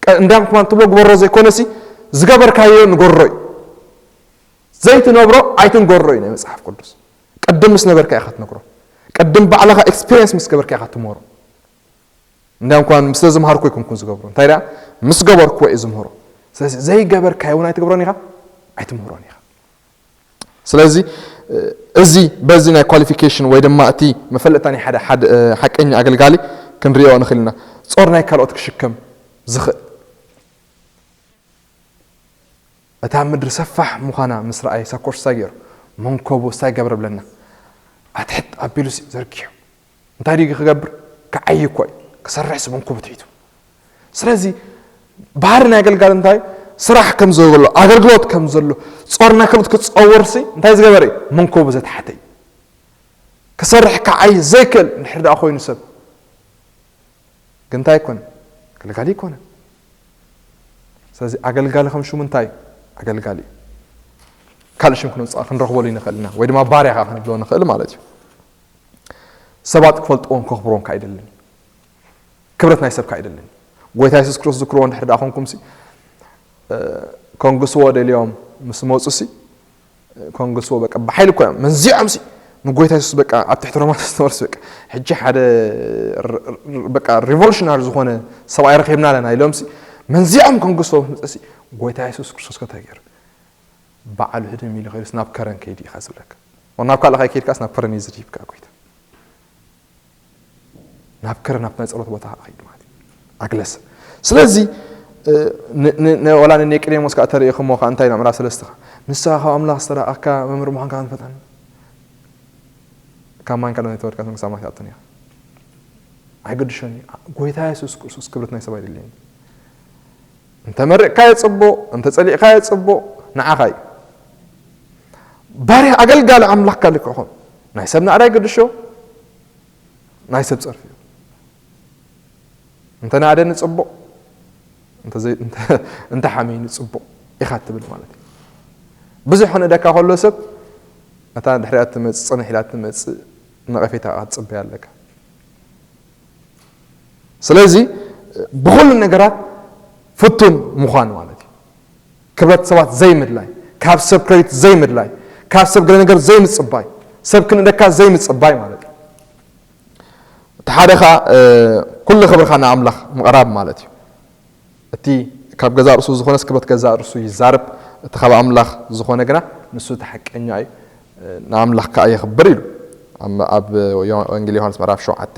ቀ-፣ እንዳም ከማን ትብሎ ግበሮ ዘይኮነሲ፣ ዝገበርካዮ ንገሮ እዩ። ዘይትነብሮ ኣይትንገሮ እዩ ናይ መጽሓፍ ቅዱስ። ቅድም ምስ ነበርካ ኢኻ ትነግሮ። ቅድም ባዕልኻ ኤክስፒሪየንስ ምስ ገበርካ ኢኻ ትምህሮ። እንዲያም እኳ ምስ ዘዝምሃርኩ ኣይኮንኩን ዝገብሮ። እንታይ ደኣ? ምስ ገበርኩዎ እየ ዝምህሮ። ስለዚ ዘይገበርካዮ እውን ኣይትገብሮን ኢኻ፣ ኣይትምህሮን ኢኻ። ስለዚ፣ እ፣ እዚ በዚ ናይ ኳሊፊኬሽን ወይ ድማ እቲ መፈለጥታ ናይ ሓደ፣ ሓደ፣ እ፣ ሓቀኛ ኣገልጋሊ ክንሪኦ ንኽእል ኢና። ጾር ናይ ካልኦት ክሽከም ዝኽእል። እታ ምድሪ ሰፋሕ ምዃና ምስ ረኣየ፣ ሳብ ኮርስ እንታይ ገይሩ? መንኮቡ እንታይ ገብረ ብለና? ኣትሕት ኣቢሉሲ ዘርጊሑ። እንታይ ድዩ ክገብር? ክዓዪ እኮ እዩ። ክሰርሕሲ መንኮቡ ትሒቱ። ስለዚ ባህሪ ናይ ኣገልጋሊ እንታይ? ስራሕ ከም ዘሎ፣ ኣገልግሎት ከም ዘሎ፣ ጾርና ክብት ክጸወርሲ እንታይ ዝገበረ እዩ? መንኮቡ ዘትሓተ እዩ። ክሰርሕ ከዓይ ዘይክእል እንድሕር ደኣ ኮይኑ ሰብ ግን እንታይ ኣይኮነ? ኣገልጋሊ ኣይኮነ። ስለዚ ኣገልጋሊ ከም ሽሙ እንታይ እዩ? ኣገልጋሊ እዩ። ካልእ ሽም ክንወፅኣ ክንረኽበሉ ይንኽእል ኢና፣ ወይ ድማ ባርያ ከዓ ክንብሎ ንኽእል ማለት እዩ። ሰባት ክፈልጥዎም ከኽብሮም ከዓ ኣይደልን እዩ። ክብረት ናይ ሰብ ከዓ ኣይደልን እዩ። ጎይታ የሱስ ክርስቶስ ዝክርዎ እንድሕር ደኣ ኮንኩም ሲ ከንግስዎ ደልዮም ምስ መፁ ሲ ከንግስዎ በቃ ብሓይሊ እኮ እዮም መንዚዖም ሲ ንጎይታ የሱስ በቃ ኣብ ትሕቲ ሮማ ዝተመርሱ በቃ ሕጂ ሓደ በቃ ሪቮሉሽናሪ ዝኾነ ሰብኣይ ረኺብና ኣለና ኢሎም ሲ መንዚዖም ከንግስዎ ምስ መፀ ሲ ጎይታ የሱስ ክርስቶስ ከታይ ገይሩ ባዕሉ ህድም ኢሉ ከይዱስ ናብ ከረን ከይዱ ኢኻ ዝብለካ ናብ ካልእ ከይከይድካስ ናብ ከረን እዩ ዝድሂብካ ጎይታ ናብ ከረ ናብቲ ናይ ጸሎት ቦታ ከይድ ማለት ኣግለሰ ስለዚ ወላ ንኒቆዲሞስ ከዓ ተርእኹሞ ከዓ እንታይ ኢሎም ምዕራፍ ሰለስተ ንስኻ ካብ ኣምላኽ ዝተረኣካ መምህር ምዃንካ ክንፈጠን ካብ ማንካ ዶ ተወድካ መንግስቲ ኣምላኽ ትኣቱን ኢኻ ኣይገድሾን እዩ ጎይታ የሱስ ክርስቶስ ክብረት ናይ ሰብ ኣይደልየን እንተመሪቕካዮ ጽቡቕ እንተጸሊእካዮ ጽቡቕ ንዓኻ እዩ ባርያ ኣገልጋሊ ኣምላኽ ካልእ ክኾን ናይ ሰብ ናዕዳ ይገድሾ ናይ ሰብ ጸርፊ እዩ እንተ ናዕደኒ ጽቡቕ እንተ ሓመይኒ ጽቡቕ ኢኻ ትብል ማለት እዩ ብዙሕ ክነደካ ከሎ ሰብ እታ ድሕሪኣ ትመጽእ ጽንሕ ኢላ ትመጽእ ነቐፌታ ክትጽበያ ኣለካ ስለዚ ብኹሉ ነገራት ፍቱን ምዃን ማለት እዩ ክብረት ሰባት ዘይምድላይ ካብ ሰብ ክሬዲት ዘይምድላይ ካብ ሰብ ገለ ነገር ዘይምጽባይ ሰብ ክንእደካ ዘይምጽባይ ማለት እዩ እቲ ሓደ ከዓ ኩሉ ክብርካ ንኣምላኽ ምቕራብ ማለት እዩ እቲ ካብ ገዛእ ርእሱ ዝኾነስ ክብረት ገዛእ ርእሱ ይዛረብ እቲ ካብ ኣምላኽ ዝኾነ ግና ንሱ እቲ ሓቀኛ እዩ ንኣምላኽ ከዓ የኽብር ኢሉ ኣብ ወንጌል ዮሃንስ ምዕራፍ ሸውዓተ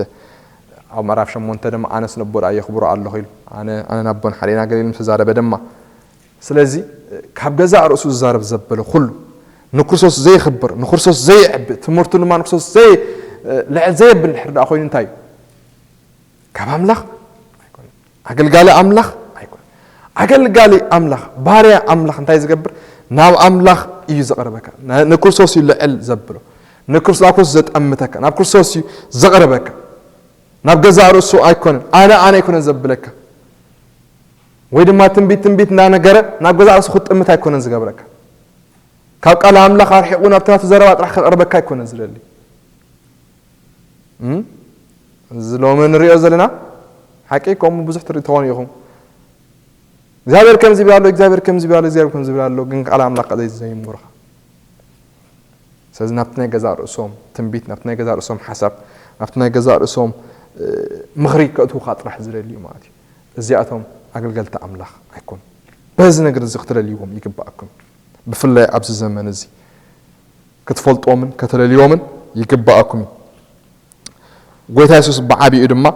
ኣብ ምዕራፍ ሸሞንተ ድማ ኣነስ ነቦ ደኣ የኽብሮ ኣለኹ ኢሉ ኣነ ኣነ ናቦን ሓደ ኢና ገሊሉ ምስ ተዛረበ ድማ ስለዚ ካብ ገዛእ ርእሱ ዝዛረብ ዘበለ ኩሉ ንክርስቶስ ዘየኽብር ንክርስቶስ ዘየዕቢ ትምህርቱ ድማ ንክርስቶስ ልዕል ዘየብል ድሕር ደኣ ኮይኑ እንታይ እዩ ካብ ኣምላኽ ኣይኮነ ኣገልጋሊ ኣምላኽ ኣይኮነ ኣገልጋሊ ኣምላኽ ባርያ ኣምላኽ እንታይ ዝገብር ናብ ኣምላኽ እዩ ዘቕርበካ ንክርስቶስ እዩ ልዕል ዘብሎ ንክርስቶስ ዘጠምተካ ናብ ክርስቶስ እዩ ዘቕርበካ ናብ ገዛእ ርእሱ ኣይኮነን ኣነ ኣነ ኣይኮነን ዘብለካ ወይ ድማ ትንቢት ትንቢት እናነገረ ናብ ገዛእ ርእሱ ክትጥምት ኣይኮነን ዝገብረካ ካብ ቃል ኣምላኽ ኣርሒቑ ናብቲ ናቱ ዘረባ ጥራሕ ከቕርበካ ኣይኮነን ዝደሊ እዚ ሎሚ ንሪኦ ዘለና ሓቂ ከምኡ ብዙሕ ትርኢ ትኾኑ ኢኹም እግዚኣብሔር ከምዚ ይብል ኣሎ እግዚኣብሔር ከምዚ ይብል ኣሎ እግዚኣብሔር ከምዚ ይብል ኣሎ ግን ቃል ኣምላኽ ዘይዘይምርኻ ስለዚ ናብቲ ናይ ገዛእ ርእሶም ትንቢት ናብቲ ናይ ገዛእ ርእሶም ሓሳብ ናብቲ ናይ ገዛእ ርእሶም ምኽሪ ከእትውካ ጥራሕ ዝደልዩ ማለት እዩ እዚኣቶም ኣገልገልቲ ኣምላኽ ኣይኮኑ በዚ ነገር እዚ ክትደልይዎም ይግባኣኩም ብፍላይ ኣብዚ ዘመን እዚ ክትፈልጥዎምን ከተለልዮምን ይግባኣኩም እዩ ጎይታ የሱስ ብዓቢኡ ድማ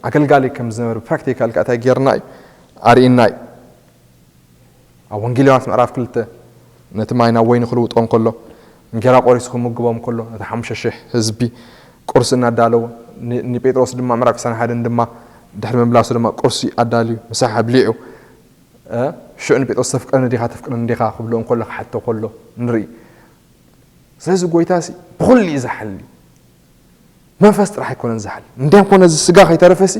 ኣገልጋሊ ከም ዝነበረ ፕራክቲካል ከኣ እንታይ ጌርና እዩ ኣርእና እዩ ኣብ ወንጌል ዮሃንስ ምዕራፍ ክልተ ነቲ ማይ ናብ ወይኒ ክልውጦ እንከሎ እንጌራ ቆሪሱ ክምግቦም ከሎ ነቲ ሓሙሽተ ሽሕ ህዝቢ ቁርሲ እናዳለወ ንጴጥሮስ ድማ ምዕራፍ ዕስራን ሓደን ድማ ድሕሪ ምምላሱ ድማ ቁርሲ ኣዳልዩ ምሳሕ ኣብሊዑ ሽዑ ንጴጥሮስ ተፍቅረኒ ዲኻ ተፍቅረኒ ዲኻ ክብሎ እንከሎ ክሓቶ ከሎ ንርኢ ስለዚ ጎይታ ሲ ብኹሉ እዩ ዝሓሊ መንፈስ ጥራሕ ኣይኮነን ዝሓሊ እንዲያም ኮነ እዚ ስጋ ከይተረፈ ሲ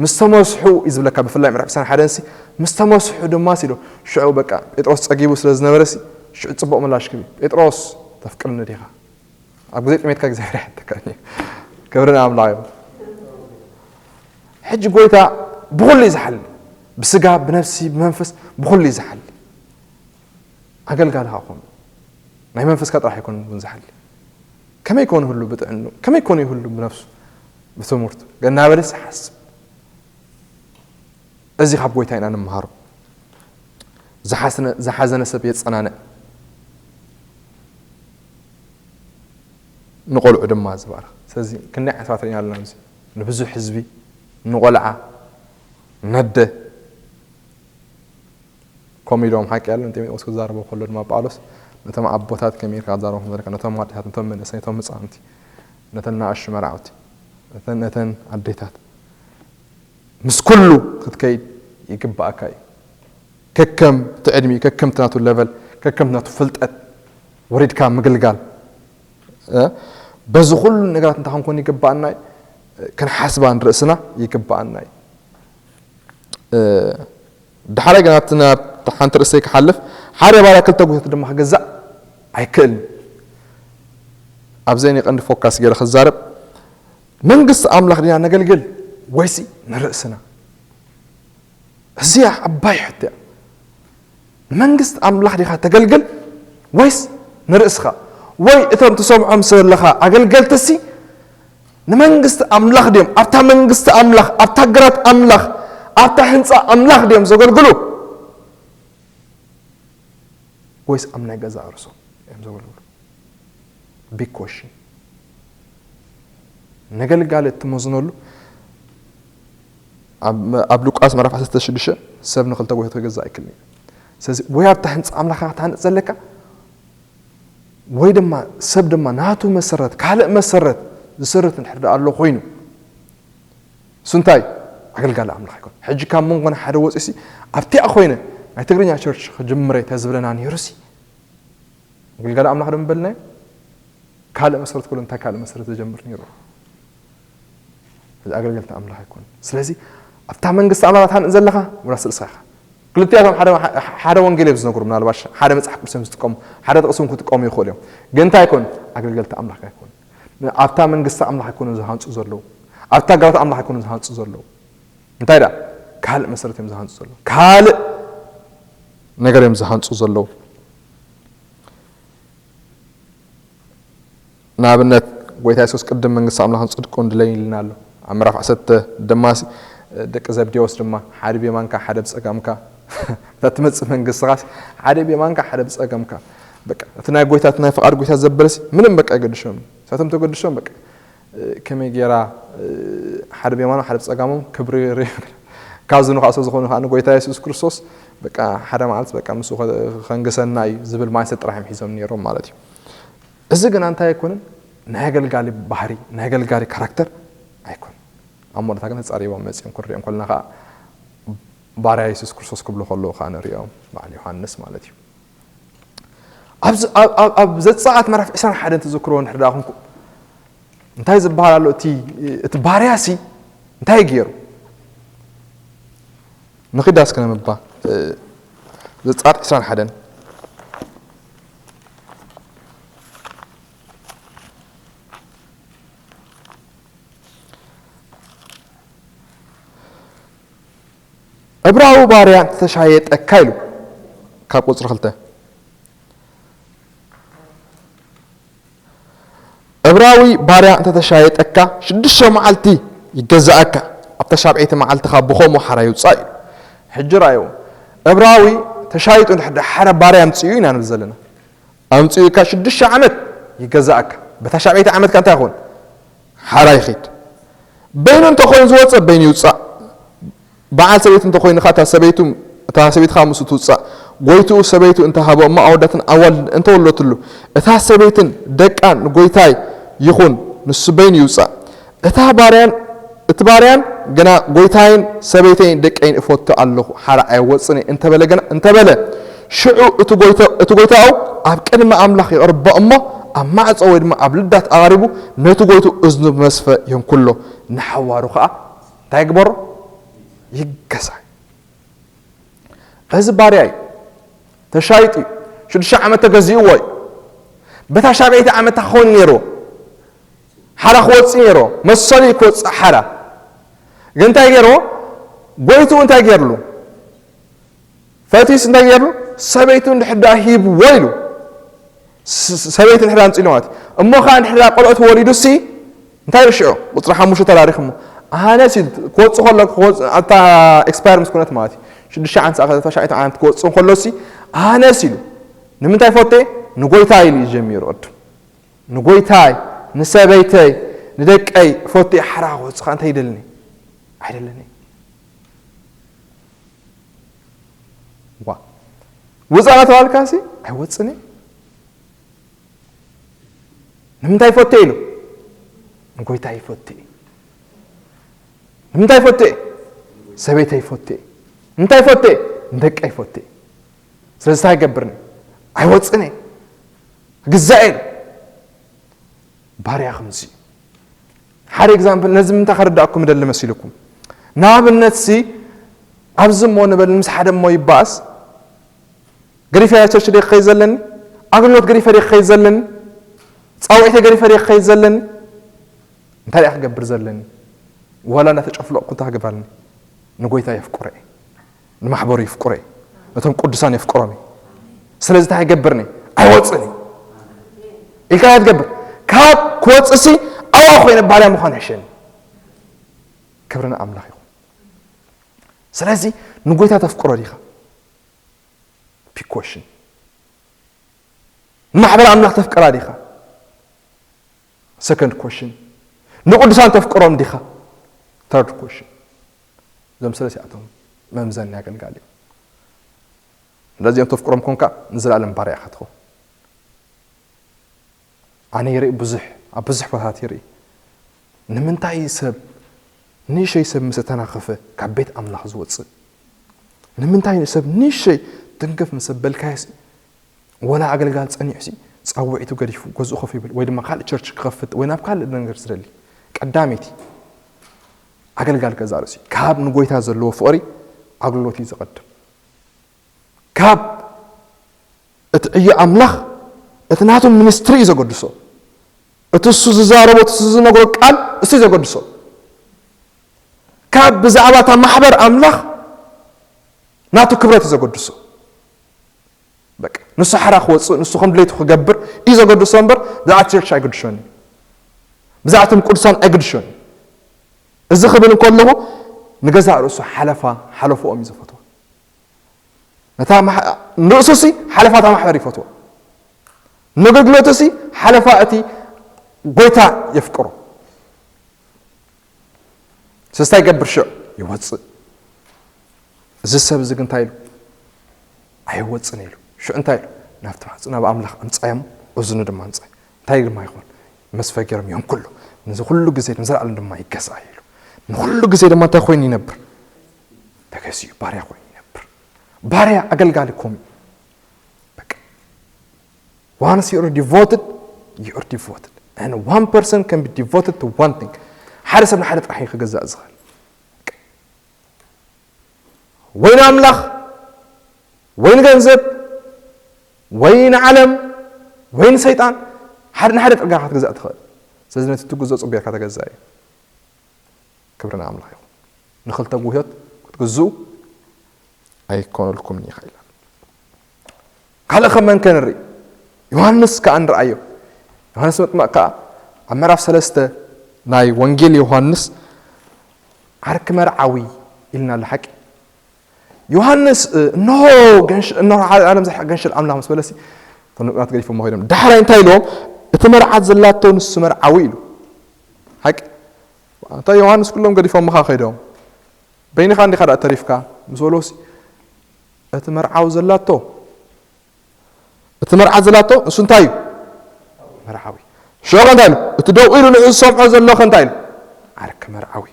ምስ ተመስሑ እዩ ዝብለካ ብፍላይ ምዕራፍ ዕስራን ሓደን ሲ ምስ ተመስሑ ድማ ሲዶ ሽዑ በቃ ጴጥሮስ ጸጊቡ ስለ ዝነበረ ሲ ሽዑ ጽቡቕ ምላሽ ክብ ጴጥሮስ ተፍቅርኒ ዲኻ ኣብ ግዜ ጥሜትካ እግዚኣብሔር ይሓተካ ክብሪ ንኣምላኽ እዩ ሕጂ ጎይታ ብኹሉ እዩ ዝሓሊ ብስጋ ብነፍሲ ብመንፈስ ብኹሉ እዩ ዝሓሊ ኣገልጋልኻ ኮኑ ናይ መንፈስካ ጥራሕ ኣይኮነ እውን ዝሓሊ ከመይ ኮነ ሁሉ ብጥዕኑ ከመይ ኮነ ሁሉ ብነፍሱ ብትምህርቱ እናበለስ ይሓስብ እዚ ካብ ጎይታ ኢና ንምሃሮ ዝሓዘነ ሰብ የፀናንዕ ንቆልዑ ድማ ዝባርኽ ስለዚ ክንደይ ዓስባት ርኢና ኣለና ንብዙሕ ህዝቢ ንቆልዓ ነደ ከምኡ ኢሎም ሓቂ ያለ ንጢሞቴዎስ ክዛረቦ ከሎ ድማ ጳውሎስ ነቶም ኣቦታት ከመይ ኢልካ ክትዛረቦ ከም ዘለካ ነቶም ኣዴታት ነቶም መንእሰይ ነቶም ህፃውንቲ ነተን ናእሹ መርዓውቲ ነተን ኣዴታት ምስ ኩሉ ክትከይድ ይግባኣካ እዩ ከከም እቲ ዕድሚኡ፣ ከከም እቲ ናቱ ለቨል፣ ከከም እቲ ናቱ ፍልጠት ወሪድካ ምግልጋል። እ፣ በዚ ኩሉ ነገራት እንታይ ክንኮን ይግባኣና እዩ? ክንሓስባ ንርእስና ይግባኣና እዩ። እ፣ ዳሕራይ ግን ኣብቲ ናብቲ ሓንቲ ርእሰይ ክሓልፍ፣ ሓደ ባርያ ክልተ ጎይታት ድማ ክገዛእ ኣይክእልን። ኣብዚ ናይ ቀንዲ ፎካስ ገይረ ክዛረብ፣ መንግስቲ ኣምላኽ ዲና ነገልግል ወይሲ ንርእስና? እዚኣ ዓባይ ሕቶ እያ። ንመንግስቲ ኣምላኽ ዲኻ ተገልግል ወይስ ንርእስኻ? ወይ እቶም ትሰምዖም ዘለኻ ኣገልገልትሲ ንመንግስቲ ኣምላኽ ድዮም ኣብታ መንግስቲ ኣምላኽ፣ ኣብታ ግራት ኣምላኽ፣ ኣብታ ህንፃ ኣምላኽ ድዮም ዘገልግሉ? ወይስ ኣብ ናይ ገዛእ ርእሶም እዮም ዘገልግሉ? ቢግ ኮሽን። ነገልጋሊ እትመዝነሉ ኣብ፣ ኣብ ሉቃስ ምዕራፍ ዓሰርተ ሽዱሽተ ሰብ ንክልተ ጎይታት ክገዛእ ኣይክእልን እዩ። ስለዚ ወይ ኣብታ ህንፃ ኣምላኽ ክትሃንፅ ዘለካ፣ ወይ ድማ ሰብ ድማ ናቱ መሰረት፣ ካልእ መሰረት ዝስርት እንድሕር ደኣ ኣሎ ኮይኑ፣ እሱ እንታይ? ኣገልጋሊ ኣምላኽ ኣይኮን። ሕጂ ካብ መንጎና ሓደ ወፂኡሲ ኣብቲኣ ኮይነ ናይ ትግርኛ ቸርች ክጅምረ ተዝብለና ነይሩሲ፣ ኣገልጋሊ ኣምላኽ ዶ ምበልናዮ? ካልእ መሰረት ክብሎ እንታይ ካልእ መሰረት ዝጀምር ነይሩ? እዚ ኣገልገልቲ ኣምላኽ ኣይኮን። ስለዚ ኣብታ መንግስቲ ኣምላኽ ትሃንጽ ዘለኻ ወላ ስልሳ ኢኻ። ክልቲኣቶም ሓደ፣ ሓደ ወንጌል እዮም ዝነግሩ፣ ምናልባሽ ሓደ መጽሓፍ ቅዱስ እዮም ዝጥቀሙ፣ ሓደ ጥቕሲ እውን ክጥቀሙ ይኽእሉ እዮም። ግን እንታይ ኣይኮን? ኣገልገልቲ ኣምላኽ ኣይኮን። ኣብታ መንግስቲ ኣምላኽ ኣይኮኑ ዝሃንጹ ዘለዉ። ኣብታ ግራውቲ ኣምላኽ ኣይኮኑ ዝሃንጹ ዘለዉ። እንታይ ደኣ? ካልእ መሰረት እዮም ዝሃንጹ ዘለዉ። ካልእ ነገር እዮም ዝሃንጹ ዘለዉ። ንኣብነት፣ ጎይታ የሱስ ቅድም መንግስቲ ኣምላኽን ጽድቁን ድለዩ ኢልና ኣሎ። ኣብ ምዕራፍ ዓሰርተ ድማ ሲ፣ ደቂ ዘብዴዎስ ድማ ሓደ ብየማንካ ሓደ ብጸጋምካ፣ እታ ትመጽእ መንግስትኻስ ሓደ ብየማንካ ሓደ ብጸጋምካ። በቃ፣ እቲ ናይ ጎይታ፣ እቲ ናይ ፍቓድ ጎይታ ዘበለሲ ምንም በቃ ኣይገድሾም። ንሳቶም ተገድሾም በቃ፣ ከመይ ገይራ ሓደ ብየማኖም ሓደ ብጸጋሞም ክብሪ ር-፣ ካብዚ ንኻእሶ ዝኾኑ ከዓ ንጎይታ የሱስ ክርስቶስ በቃ ሓደ መዓልቲ በቃ ምስኡ ከ-፣ ከንግሰና እዩ ዝብል ማይሰት ጥራሕ እዮም ሒዞም ነይሮም ማለት እዩ። እዚ ግና እንታይ ኣይኮነን? ናይ ኣገልጋሊ ባህሪ፣ ናይ ኣገልጋሊ ካራክተር ኣይኮነን። ኣብ መወዳእታ ግን ተጻሪቦም መጺኦም ክንሪኦም ከለና ከዓ ባርያ የሱስ ክርስቶስ ክብሉ ከለዉ ከዓ ንሪኦም በዓል ዮሃንስ ማለት እዩ። ኣብዚ፣ ኣብ፣ ኣብ፣ ኣብ ዘጸኣት ምዕራፍ ዕስራን ሓደን ትዝክርዎ እንድሕር ደኣ ኹንኩም፣ እንታይ ዝበሃል ኣሎ? እቲ፣ እቲ ባርያሲ እንታይ ገይሩ? ንኺዳ እስከ ነንብባ። እ፣ ዘጸኣት ዕስራን ሓደን። ዕብራዊ ባርያ እንተተሻየጠካ ኢሉ፣ ካብ ቁጽሪ ክልተ። ዕብራዊ ባርያ እንተተሻየጠካ ሽዱሽተ መዓልቲ ይገዛእካ፣ ኣብታ ሻብዐይቲ መዓልቲ ካብ ብኸምኡ ሓራ ይውጻእ እዩ። ሕጂ ራእይዎ፣ ዕብራዊ ተሻይጡ እንድሕር ሓደ ባርያ ኣምጽኡ ኢና ንብል ዘለና። ኣምጽኡካ ሽዱሽተ ዓመት ይገዛእካ። በታ ሻብዐይቲ ዓመትካ እንታይ ይኸውን? ሓራ ይኸይድ። በይኑ እንተኾይኑ ዝወጸ በይኑ ይውጻእ። በዓል ሰበይቲ እንተኾይኑ ኸኣ እታ ሰበይቱ፣ እታ ሰበይቲ ኸኣ ምስኡ ትውጻእ። ጎይትኡ ሰበይቱ እንተሃቦ እሞ ኣወዳትን ኣዋልድን እንተወለትሉ፣ እታ ሰበይትን ደቃን ንጎይታይ ይኹን፣ ንሱ በይኑ ይውጻእ። እታ ባርያን፣ እቲ ባርያን ግና ጎይታይን ሰበይተይን ደቀይን እፈቱ ኣለኹ፣ ሓራ ኣይወጽን እየ እንተበለ ግና፣ እንተበለ፣ ሽዑ እቲ ጎይታ-፣ እቲ ጎይታኡ ኣብ ቅድሚ ኣምላኽ የቕርቦ እሞ፣ ኣብ ማዕጾ ወይ ድማ ኣብ ልዳት ኣቓሪቡ ነቲ ጎይትኡ እዝኑ መስፈ የንኩሎ፣ ንሓዋሩ ኸኣ እንታይ ይግበሮ? ይገዛእ። እዚ ባርያ እዩ። ተሻይጡ እዩ። ሽዱሽተ ዓመት ተገዚእዎ እዩ። በታ ሻብዐይቲ ዓመት ክኸውን ነይርዎ። ሓራ ክወጽእ ነይርዎ። መሰሉ እዩ ክወጽእ ሓራ። ግን እንታይ ገይርዎ? ጎይትኡ እንታይ ገይርሉ? ፈቲስ እንታይ ገይርሉ? ሰበይቱ እንድሕር ደኣ ሂብዎ ኢሉ። ስ-፣ ስ-፣ ሰበይቲ እንድሕር ኣምጺሉ ማለት እዩ። እሞ ኸኣ እንድሕር ቆልዑት ወሊዱሲ እንታይ ኢሉ ሽዑ? ቁጽሪ ሓሙሽተ ተራሪኹ እሞ፣ ኣነስ ኢሉ ክወጽእ ከሎ፣ ክወጽእ፣ ኣብታ ኤክስፓየር ምስ ኮነት ማለት እዩ። ሽዱሽተ ዓመት ዝኣኸለ፣ ተሻዒት ዓመት ክወጽእ ከሎሲ፣ ኣነስ ኢሉ ንምንታይ ፈቴ? ንጎይታይ ኢሉ እዩ ጀሚሩ ቅድም። ንጎይታይ፣ ንሰበይተይ፣ ንደቀይ ፈቴ ሓራ ክወጽእ ከኣ እንታይ ይደልኒ? ኣይደለኒ። ዋ። ውጻእ እናተባልካሲ ኣይወጽእን እዩ። ንምንታይ ይፈቴ ኢሉ? ንጎይታይ ይፈቴ። ንምንታይ ይፈቴ? ሰበይተይ ይፈቴ። ንምንታይ ይፈቴ? ንደቀይ ይፈቱ እየ። ስለዚ እንታይ ይገብርኒ? ኣይወፅን እየ። ግዛእ ኢሉ። ባርያ ከምዚ እዩ። ሓደ ኤግዛምፕል፣ ነዚ ምንታይ ከረዳእኩም እደሊ መሲልኩም? ንኣብነት ሲ፣ ኣብዚ እሞ ንበል፣ ምስ ሓደ እሞ ይባእስ፣ ገዲፈ ቸርች ደ ክኸይድ ዘለኒ? ኣገልግሎት ገዲፈ ደ ክኸይድ ዘለኒ? ፃውዒተ ገዲፈ ደ ክኸይድ ዘለኒ? እንታይ ደኣ ክገብር ዘለኒ? ዋላ እናተጨፍለቕኩ እንታይ ክገብር ኣለኒ? ንጎይታ የፍቅሮ እየ። ንማሕበሩ የፍቅሮ እየ። ነቶም ቅዱሳን የፍቅሮም እየ። ስለዚ እንታይ ይገብርኒ? ኣይወፅን እዩ። ኢልካ እንታይ ትገብር? ካብ ክወፅሲ ኣዋ ኮይነ ባርያ ምዃን ሕሸኒ። ክብሪ ንኣምላኽ ይኹን። ስለዚ ንጎይታ ተፍቅሮ ዲኻ? ቢግ ኮሽን። ንማሕበር ኣምላኽ ተፍቅራ ዲኻ? ሰከንድ ኮሽን። ንቅዱሳን ተፍቅሮም ዲኻ? ተርድ ኮሽን። እዞም ሰለስቲኣቶም መምዘኒ ኣገልጋሊ እዮም። ነዚኦም ተፍቅሮም ኮንካ ንዘለኣለም ባርያ ኢኻ ትኸውን። ኣነ ይርኢ ብዙሕ፣ ኣብ ብዙሕ ቦታታት ይርኢ። ንምንታይ ሰብ ንእሸይ ሰብ ምስ ተናኸፈ ካብ ቤት ኣምላኽ ዝወፅእ? ንምንታይ ሰብ ንእሸይ ትንክፍ ምስ ኣበልካዮሲ፣ ወላ ኣገልጋል ጸኒሑሲ፣ ጻውዒቱ ገዲፉ ገዝኡ ኮፍ ይብል፣ ወይ ድማ ካልእ ቸርች ክኸፍት ወይ ናብ ካልእ ነገር ዝደሊ? ቀዳመይቲ ኣገልጋል ገዛእ ርእሲ ካብ ንጎይታ ዘለዎ ፍቕሪ ኣገልግሎት እዩ ዝቐድም። ካብ እቲ ዕዮ ኣምላኽ እቲ ናቱ ሚኒስትሪ እዩ ዘገድሶ። እቲ እሱ ዝዛረቦ፣ እቲ እሱ ዝነግሮ ቃል እሱ እዩ ዘገድሶ። ካብ ብዛዕባ እታ ማሕበር ኣምላኽ ናቱ ክብረት እዩ ዘገድሶ። በቃ ንሱ ሓራ ክወፅእ፣ ንሱ ከም ድሌቱ ክገብር እዩ ዘገድሶ እምበር ብዛዕባ ቸርች ኣይግድሾን እዩ። ብዛዕባ እቶም ቅዱሳን ኣይግድሾን እዩ። እዚ ክብል እንከለኹ ንገዛእ ርእሱ ሓለፋ ሓለፎኦም እዩ ዝፈትዋ። ነታ ማሕ-፣ ንርእሱሲ ሓለፋ እታ ማሕበር ይፈትዎ። ንኣገልግሎቱሲ ሓለፋ እቲ ጎይታ የፍቅሮ። ስለዚ እንታይ ይገብር ሽዑ? ይወፅእ። እዚ ሰብ እዚ ግን እንታይ ኢሉ? ኣይወፅን ኢሉ። ሽዑ እንታይ ኢሉ? ናብቲ ማሕፀ-፣ ናብ ኣምላኽ ኣምፃዮም፣ እዝኑ ድማ ኣምፃዮ። እንታይ ድማ ይኾን? መስፈ ገይሮም ይንኩሉ። ነዚ ኩሉ ግዜ ንዘለኣለም ድማ ይገዝኣ ኢሉ። ንኹሉ ግዜ ድማ እንታይ ኮይኑ ይነብር? ተገዚኡ ባርያ ኮይኑ ይነብር። ባርያ ኣገልጋሊ ኮም በቃ። Once you are devoted, you are devoted. And one person can be devoted to one thing. ሓደ ሰብ ንሓደ ጥራሕ እዩ ክገዛእ ዝኽእል። ወይ ንኣምላኽ፣ ወይ ንገንዘብ፣ ወይ ንዓለም፣ ወይ ንሰይጣን፣ ሓደ ንሓደ ጥርጋ ክትገዛእ ትኽእል። ስለዚ ነቲ ትግዞ ጽቡቕ ጌርካ ተገዛእ እዩ። ክብሪ ንኣምላኽ ይኹን። ንኽልተ ጉህዮት ክትግዝኡ ኣይኮነልኩምን ኢኻ ኢላ። ካልእ ከመን ከንርኢ? ዮሃንስ ከኣ ንርኣዮ። ዮሃንስ መጥምቕ ከኣ ኣብ ምዕራፍ ሰለስተ ናይ ወንጌል ዮሃንስ ዓርኪ መርዓዊ ኢልና ኣሎ ሓቂ። ዮሃንስ፣ እ፣ እንሆ ገንሽ-፣ እንሆ ሓደ ዓለም ዘርሓ ገንሽል ኣምላኽ ምስ በለሲ፣ እቶም ንቅናት ገዲፎም ኸይዶም። ዳሕራይ እንታይ ኢልዎም? እቲ መርዓት ዘላቶ ንሱ መርዓዊ ኢሉ። ሓቂ። እንታይ ዮሃንስ ኩሎም ገዲፎምኻ ኸይዶም። በይንኻ እንዲኻ ደኣ ተሪፍካ ምስ በልዎሲ፣ እቲ መርዓዊ ዘላቶ፣ እቲ መርዓት ዘላቶ ንሱ እንታይ እዩ? መርዓዊ። ሽዑ ኸ እንታይ ኢሉ? እቲ ደው ኢሉ ንዑ ዝሰምዖ ዘሎ ኸ እንታይ ኢሉ? ዓርኪ መርዓዊ።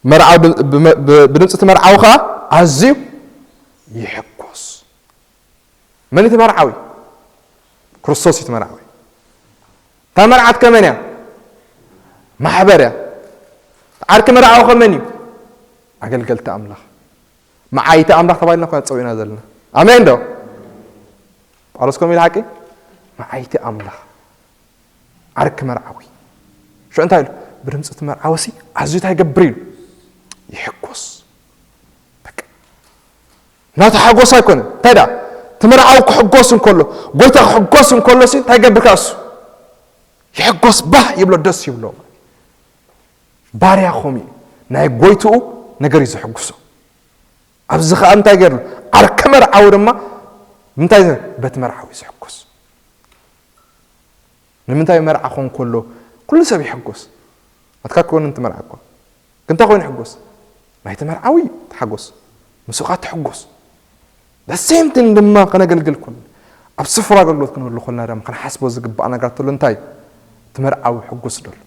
መርዓዊ ብ-፣ ብ-፣ ብ-፣ ብድምፂ እቲ መርዓዊ ኸዓ ኣዝዩ ይሕጎስ። መን እቲ መርዓዊ? ክርስቶስ እዩ እቲ መርዓዊ። እታ መርዓት ከመን እያ? ማሕበር እያ። ዓርኪ መርዓዊ ከመን እዩ? ኣገልገልቲ ኣምላኽ። መዓይቲ ኣምላኽ ተባሂልና እኳ ጸዊዕና ዘለና። ኣሜን ዶ? ጳውሎስ ከምኡ ኢሉ ሓቂ? መዓይቲ ኣምላኽ። ዓርኪ መርዓዊ። ሽዑ እንታይ ኢሉ? ብድምፂ እቲ መርዓዊ ሲ ኣዝዩ እንታይ ይገብር ኢሉ? ይሕጎስ። በቃ። ናቱ ሓጎስ ኣይኮነን። እንታይ ደኣ? እቲ መርዓዊ ክሕጎስ እንከሎ፣ ጎይታ ክሕጎስ እንከሎ ሲ እንታይ ይገብር ከኣ እሱ? ይሕጎስ፣ ባህ ይብሎ፣ ደስ ይብሎ። ባርያ ኸምኡ እዩ። ናይ ጎይትኡ ነገር እዩ ዘሕጉሶ። ኣብዚ ኸኣ እንታይ ገይርሉ? ዓርኪ መርዓዊ ድማ እንታይ ዘ-፣ በቲ መርዓዊ እዩ ዘሕጉስ። ንምንታይ መርዓ ኾን ከሎ ኩሉ ሰብ ይሕጎስ? ኣትካ ክኮን እንት መርዓ እኳ። ግን እንታይ ኮይኑ ይሕጎስ? ናይቲ መርዓዊ እዩ እቲ ሓጎስ። ምስኡ ኸኣ ትሕጎስ። The same thing ድማ ከነገልግል ኮን። ኣብ ስፍራ ኣገልግሎት ክንህሉ ኮልና ድማ ክንሓስቦ ዝግባእ ነገር ተሎ እንታይ እዩ? እቲ መርዓዊ ሕጉስ ዶ ኣሎ?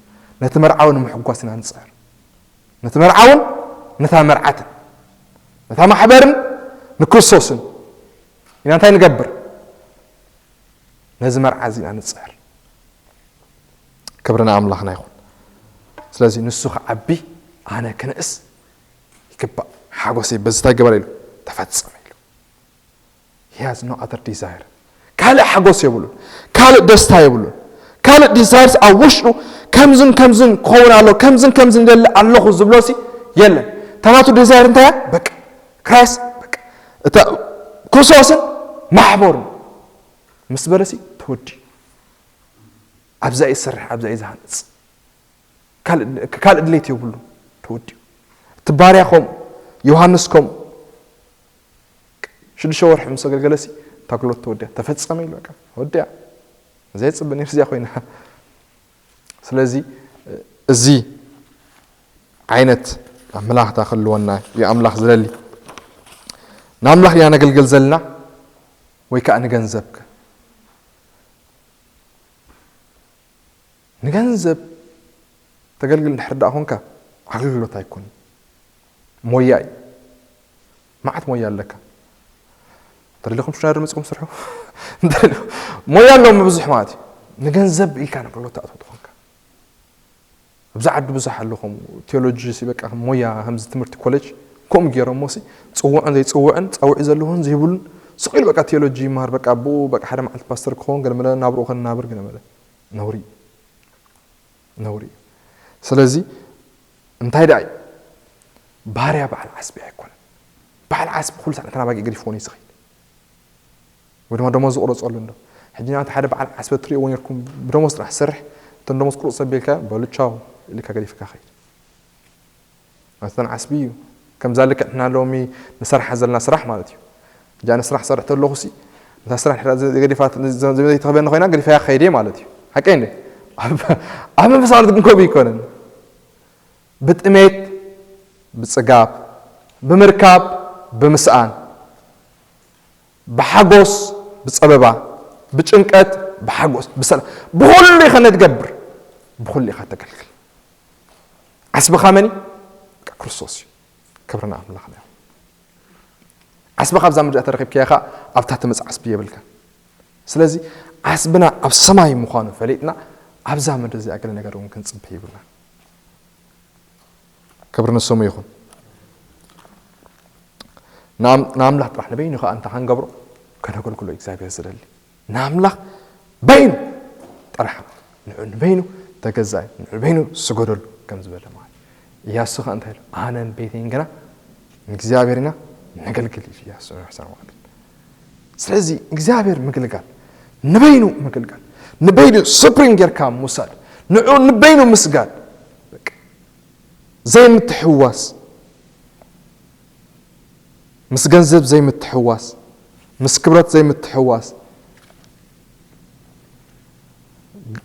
ነቲ መርዓዊ ንምሕጓስ ኢና ንጽዕር። ነቲ መርዓውን ነታ መርዓትን። ነታ ማሕበርን ንክርስቶስን ኢና እንታይ ንገብር? ነዚ መርዓ እዚ ኢና ንጽዕር። ክብሪ ንኣምላኽና ይኹን። ስለዚ ንሱ ክዓቢ ኣነ ክንእስ ይግባእ። ሓጎሰይ በዚ እንታይ ግበር ኢሉ? ተፈጸመ ኢሉ። He has no other desire። ካልእ ሓጎስ የብሉን፣ ካልእ ደስታ የብሉን፣ ካልእ ዲዛይርስ ኣብ ውሽጡ ከምዝን ከምዝን ክኸውን ኣሎ፣ ከምዝን ከምዝን ይደሊ ኣለኹ ዝብሎሲ የለን። እታ ናቱ ዲዛይር እንታይ እያ? በቃ ክራይስት፣ በቃ እታ ክርስቶስን ማሕበሩን ምስ በለሲ ተወዲኡ። ኣብዛ እዩ ዝሰርሕ፣ ኣብዛ እዩ ዝሃንጽ። ካልእ ካልእ ድሌት የብሉ፣ ተወዲኡ። እቲ ባርያ ከምኡ፣ ዮሃንስ ከምኡ። ሽዱሽተ ወርሒ ምስ ኣገልገለሲ እታ ኣገልግሎት ተወዲኣ፣ ተፈጸመ ኢሉ በቃ ወዲኣ። እዚኣ ይጽበ ነይሩ እዚኣ ኮይና። ስለዚ እዚ ዓይነት ኣመላኽታ ክህልወና እዩ ኣምላኽ ዝደሊ። ንኣምላኽ ኢና ነገልግል ዘለና ወይ ከዓ ንገንዘብ? ንገንዘብ ተገልግል እንድሕር ደኣ ኮንካ ኣገልግሎት ኣይኮን፣ ሞያ እዩ። መዓት ሞያ ኣለካ። እንተደሊኹም ሽናይደር መጺኹም ስርሑ። እንተደሊኹም ሞያ ኣለዎም ብዙሕ ማለት እዩ። ንገንዘብ ኢልካ ንኣገልግሎት ትኣትዎ ተኾንካ፣ ኣብዚ ዓዲ ብዙሕ ኣሎ ከምኡ። ቴዎሎጂ ሲ በቃ ከም ሞያ ከምዚ ትምህርቲ ኮሌጅ ከምኡ ገይሮሞ ሲ ጽውዕን ዘይጽውዕን ጻውዒ ዘለዎን ዘይብሉን ስቕ ኢሉ በቃ ቴዎሎጂ ይመሃር በቃ ብኡ በቃ ሓደ መዓልቲ ፓስተር ክኸውን ገለ መለ ናብርኡ ከናብር ገለ መለ ነውሪ እዩ። ነውሪ እዩ። ስለዚ እንታይ ደኣ እዩ? ባርያ በዓል ዓስቢ ኣይኮነን። በዓል ዓስቢ ኩሉ ሳዕ ነተን ኣባጊዕ ገዲፍወን እዩ ዝኸይድ። ወይ ድማ ደሞዝ ዝቑረጸሉ እንዶ። ሕጂ ንኣብነት ሓደ በዓል ዓስቢ እትርእይዎ ነርኩም ብደሞዝ ጥራሕ ዝሰርሕ፣ እተን ደሞዝ ቁሩጽ ኣቢልካ በሉ ቻው ኢልካ ገዲፍካ ከይድ። እተን ዓስቢ እዩ። ከምዛ ልክዕ ንሕና ሎሚ ንሰርሓ ዘለና ስራሕ ማለት እዩ። እጃ ንስራሕ ሰርሕ ተለኹ ሲ፣ ነታ ስራሕ ድሕራ ዘ-፣ ገዲፋት-፣ ዘ-፣ ዘ-፣ ዘይትኽበኒ ኮይና ገዲፋያ ክኸይድ እየ ማለት እዩ። ሓቀይ እንደ? ኣብ፣ ኣብ መንፈሳዊ ዓለም ግን ከምኡ ኣይኮነን። ብጥሜት፣ ብጽጋብ፣ ብምርካብ፣ ብምስኣን፣ ብሓጎስ፣ ብጸበባ፣ ብጭንቀት፣ ብሓጎስ፣ ብሰላም፣ ብኹሉ ኢኻ ነትገብር፣ ብኹሉ ኢኻ ተገልግል። ዓስብኻ መን እዩ? በቃ ክርስቶስ እዩ። ክብሪ ንኣምላኽና ይኹን። ዓስብኻ ኣብዛ ምድሪ ተረኺብካዮ ኸኣ ኣብታ ትመጽእ ዓስቢ የብልካን። ስለዚ ዓስብና ኣብ ሰማይ ምዃኑ ፈሊጥና ኣብዛ ምድሪ እዚኣ ገለ ነገር እውን ክንጽበ ይብልና። ክብሪ ንስሙ ይኹን። ንኣም-፣ ንኣምላኽ ጥራሕ ንበይኑ ኸኣ እንታይ ክንገብሮ? ከነገልግሎ እግዚኣብሔር ዝደሊ። ንኣምላኽ በይኑ ጥራሕ፣ ንዑ ንበይኑ ተገዛኢ፣ ንዑ ንበይኑ ስገደሉ ከም ዝበለ ማለት እዩ። ኢያሱ ኸኣ እንታይ ኢሉ? ኣነን ቤተይን ግና ንእግዚኣብሔር ኢና ነገልግል ኢሉ ኢያሱ ንሕሳን ማለት እዩ። ስለዚ እግዚኣብሔር ምግልጋል፣ ንበይኑ ምግልጋል፣ ንበይኑ ሱፕሪም ጌርካ ምውሳድ፣ ንዑ ንበይኑ ምስጋድ፣ በቃ ዘይምትሕዋስ፣ ምስ ገንዘብ ዘይምትሕዋስ፣ ምስ ክብረት ዘይምትሕዋስ።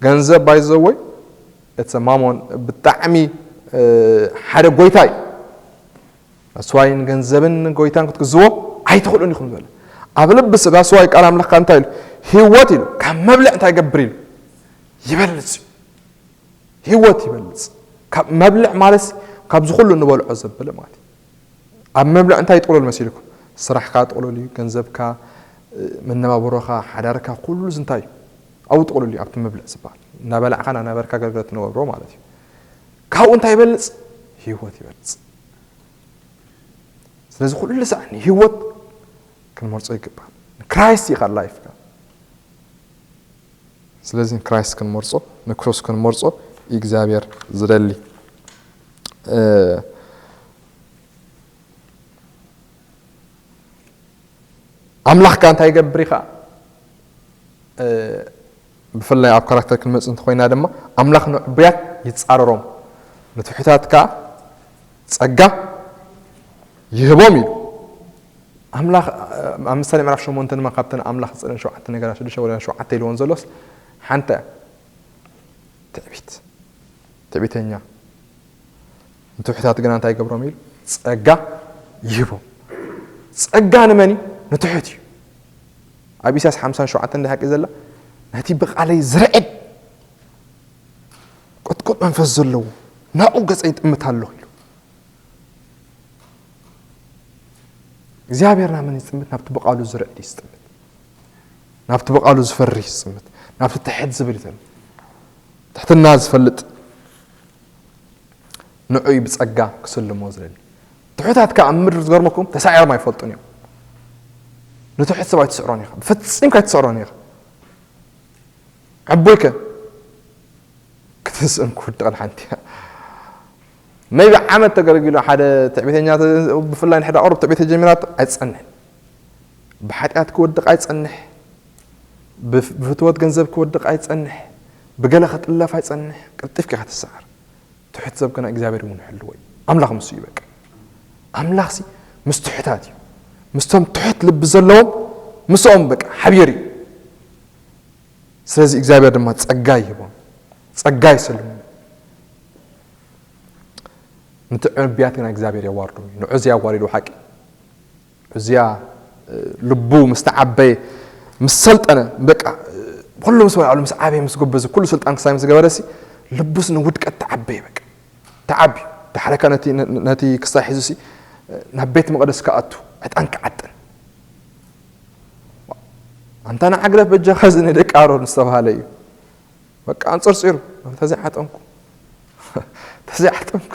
ገንዘብ ባይዘወይ እቲ ማሞን ብጣዕሚ፣ እ፣ ሓደ ጎይታ እዩ። ኣስዋይን ገንዘብን ጎይታን ክትግዝዎ ኣይትኽእሉን ኢኹም ዝበለ። ኣብ ልቢ ሰብ ኣስዋይ ቃል ኣምላኽካ እንታይ ኢሉ? ህይወት ኢሉ። ካብ መብልዕ እንታይ ይገብር ኢሉ? ይበልጽ እዩ። ህይወት ይበልጽ። ካብ መብልዕ ማለት ካብዚ ኩሉ እንበልዖ ዘበለ ማለት እዩ። ኣብ መብልዕ እንታይ ይጥቕለል መሲልኩም? ስራሕካ ጥቕለል እዩ፣ ገንዘብካ፣ እ፣ መነባብሮኻ፣ ሓዳርካ፣ ኩሉ እዚ እንታይ እዩ? ኣብኡ ጥቕለል እዩ፣ ኣብቲ መብልዕ ዝበሃል። እናበላዕካ እናነበርካ ኣገልግሎት ትነብሮ ማለት እዩ። ካብኡ እንታይ ይበልጽ? ህይወት ይበልጽ። ስለዚ ኩሉ ሳዕ ንህይወት ክንመርጾ ይግባእ። ንክራይስት ኢኻ ላይፍካ። ስለዚ ንክራይስት ክንመርጾ፣ ንክሮስ ክንመርጾ እግዚኣብሔር ዝደሊ። እ፣ ኣምላኽ ከኣ እንታይ ይገብር ኢኻ? እ፣ ብፍላይ ኣብ ካራክተር ክንመጽእ እንተኾይና ድማ፣ ኣምላኽ ንዕቡያት ይጻረሮም፣ ንትሑታት ከኣ ጸጋ ይህቦም ኢሉ። ኣምላኽ፣ ኣብ ምሳሌ ምዕራፍ ሸሞንተ ድማ ካብተን ኣምላኽ ዝጸልአን ሸውዓተ ነገራት፣ ሽዱሽተ ወላ ሸውዓተ ኢልወን ዘሎስ ሓንቲ እያ። ትዕቢት፣ ትዕቢተኛ። ንትሑታት ግና እንታይ ይገብሮም ኢሉ? ጸጋ ይህቦም። ጸጋ ንመን እዩ? ንትሑት እዩ። ኣብ ኢሳያስ ሓምሳን ሸውዓተን እንደ ሓቂ ዘላ፣ ነቲ ብቓለይ ዝርዕድ ቁጥቁጥ መንፈስ ዘለዎ ናብኡ ገጸይ ይጥምት ኣለኹ ኢሉ። እግዚኣብሔር ናብ መን ይጽምት? ናብቲ ብቓሉ ዝርዕድ ይጽምት። ናብቲ ብቓሉ ዝፈርህ ይጽምት። ናብቲ ትሕት ዝብል ይጸምት። ትሕትና ዝፈልጥ ንዑይ ብጸጋ ክስልሞ ዝደሊ። ትሑታት ከኣ ኣብ ምድሪ ዝገርመኩም ተሳዒሮም ኣይፈልጡን እዮም። ንትሑት ሰብ ኣይትስዕሮን ኢኻ። ፈጺምካ ኣይትስዕሮን ኢኻ። ዕቡይ ከ ክትስእን ክውድቕን ሓንቲ እያ። maybe ዓመት ተገለጊሉ ሓደ ትዕቢተኛ ተ-፣ ብፍላይ ንሕዳ ቁሩብ ትዕቢት ተጀሚራት ኣይጸንሕን። ብሓጢኣት ክወድቕ ኣይጸንሕ። ብፍ-፣ ብፍትወት ገንዘብ ክወድቕ ኣይጸንሕ። ብገለ ክጥለፍ ኣይጸንሕ። ቅልጥፍኪ ኢኻ ትሰዓር። ትሑት ሰብ ግና እግዚኣብሔር እውን ይሕልዎ እዩ። ኣምላኽ ምስ እዩ በቃ። ኣምላኽሲ ምስ ትሑታት እዩ። ምስቶም ትሑት ልቢ ዘለዎም ምስኦም በቃ ሓቢር እዩ። ስለዚ እግዚኣብሔር ድማ ጸጋ ይህቦም። ጸጋ ይሰልሙ። ንትዕብያት ግና እግዚኣብሔር የዋርዶም እዩ። ንዑ እዚ ኣዋሪዱ ሓቂ። እዚኣ፣ እ፣ ልቡ ምስ ተዓበየ፣ ምስ ሰልጠነ፣ በቃ፣ እ፣ ኩሉ ምስ ወልዓሉ፣ ምስ ዓበየ፣ ምስ ጎበዘ፣ ኩሉ ስልጣን ክሳይ ምስ ገበረሲ፣ ልቡስ ንውድቀት ተዓበየ በቃ። ተዓብዩ። ዳሕረ ከኣ ነቲ፣ ነ-፣ ነቲ ክሳይ ሒዙሲ፣ እ፣ ናብ ቤት መቕደስ ክኣቱ፣ ዕጣን ክዓጥን። ኣንታ ንዓግረፍ በጃኻ እዚ ንደቂ ኣሮን ዝተባህለ እዩ። በቃ ኣንጸርጺሩ፣ ተዘይዓጠንኩ። ተዘይዓጠንኩ።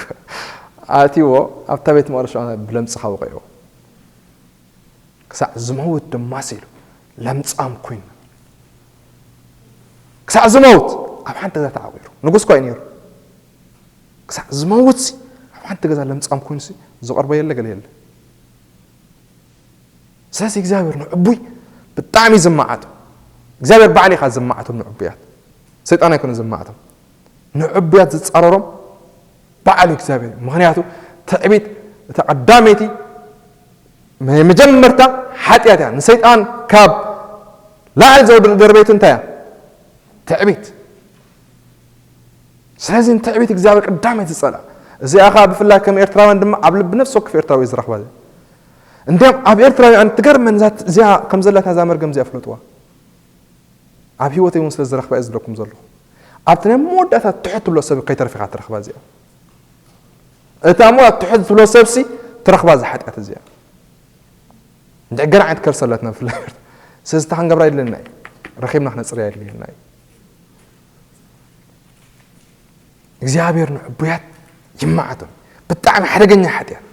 ኣትይዎ፣ ኣብታ ቤት መቕደስ ብለምጽ ካብ ወቒዕዎ። ክሳዕ ዝመውት ድማ ሲሉ ለምጻም ኮይኑ። ክሳዕ ዝመውት ኣብ ሓንቲ ገዛ ተዓቑሩ። ንጉስ እኳ እዩ ነይሩ። ክሳዕ ዝመውት ሲ ኣብ ሓንቲ ገዛ ለምጻም ኮይኑ ሲ ዝቐርቦ የለ ገለ የለ። ስለዚ እግዚኣብሔር ንዕቡይ ብጣዕሚ እዩ ዝመዓቶ። እግዚኣብሔር ባዕሉ ኢኻ ዝመዓቶም ንዕቡያት። ሰይጣን ኣይኮነ ዝመዓቶም። ንዕቡያት ዝጻረሮም ባዕሉ እግዚኣብሔር እዩ። ምኽንያቱ ትዕቢት እታ ቀዳመይቲ ናይ መጀመርታ ሓጢኣት እያ። ንሰይጣን ካብ ላዕሊ ዘውርድ ደርበይቱ እንታይ እያ? ትዕቢት። ስለዚ ንትዕቢት እግዚኣብሔር ቀዳመይቲ ዝጸልኣ። እዚኣ ኸኣ ብፍላይ ከም ኤርትራውያን ድማ ኣብ ልቢ ነፍሲ ወከፍ ኤርትራዊ እዩ ዝረኽባ እዚኣ። እንዲያም ኣብ ኤርትራውያን ትገርመን እዛ፣ እዚኣ ከም ዘላትና እዛ መርገም እዚኣ ፍለጥዋ። ኣብ ህይወተይ እውን ስለ ዝረኽባ እየ ዝብለኩም ዘለኹ። ኣብቲ ናይ መወዳእታ ትሑት ትብሎ ሰብ ከይተርፍ ኢኻ ትረኽባ እዚኣ። እታ እሞ ኣብ ትሑት ትብሎ ሰብሲ ትረኽባ እዛ ሓጢኣት እዚኣ። እንድዒ ገለ ዓይነት ከርሲ ኣለትና ብፍላይ ኤርትራ። ስለዚ እታ ክንገብራ የድልየና እዩ። ረኺብና ክነጽርያ የድልየና እዩ። እግዚኣብሔር ንዕቡያት ይመዓቶም። ብጣዕሚ ሓደገኛ ሓጢኣት።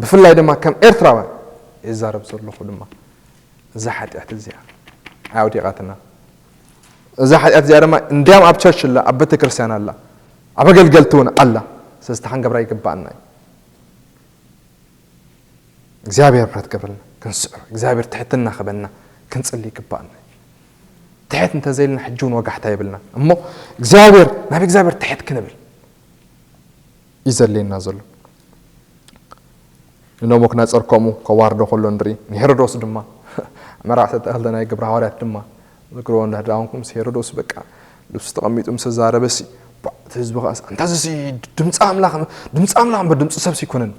ብፍላይ ድማ ከም ኤርትራውያን ይዛረብ ዘለኹ ድማ እዛ ሓጢኣት እዚኣ ኣውዲቓትና። እዛ ሓጢኣት እዚኣ ድማ እንዲያም ኣብ ቸርች ኣላ፣ ኣብ ቤተ ክርስቲያን ኣላ፣ ኣብ ኣገልገልቲ እውን ኣላ። ስለዚ እታ ክንገብራ ይግባኣና እዩ። እግዚኣብሔር ምሕረት ክገብረልና ክንስዕሮ፣ እግዚኣብሔር ትሕትና ክበና ክንጽሊ ይግባኣና እዩ። ትሕት እንተዘይልና ሕጂ እውን ወጋሕታ የብልና። እሞ እግዚኣብሔር፣ ናብ እግዚኣብሔር ትሕት ክንብል እዩ ዘድልየና ዘሎ። ንነቡከደነፆር ከምኡ ከዋርዶ ከሎ ንርኢ፣ ንሄሮዶስ ድማ ምዕራፍ ዓሰርተ ክልተ ናይ ግብረ ሃዋርያት ድማ ዝግርዎ እንድሕር ደኣ ኮንኩም፣ ምስ ሄሮዶስ በቃ ልብሱ ተቐሚጡ ምስ ተዛረበሲ፣ ባ-፣ እቲ ህዝቢ ከኣስ፣ "ኣንታ እዚሲ ድምፂ ኣምላኽ፣ ድምፂ ኣምላኽ እምበር ድምፂ ሰብሲ ኣይኮነን።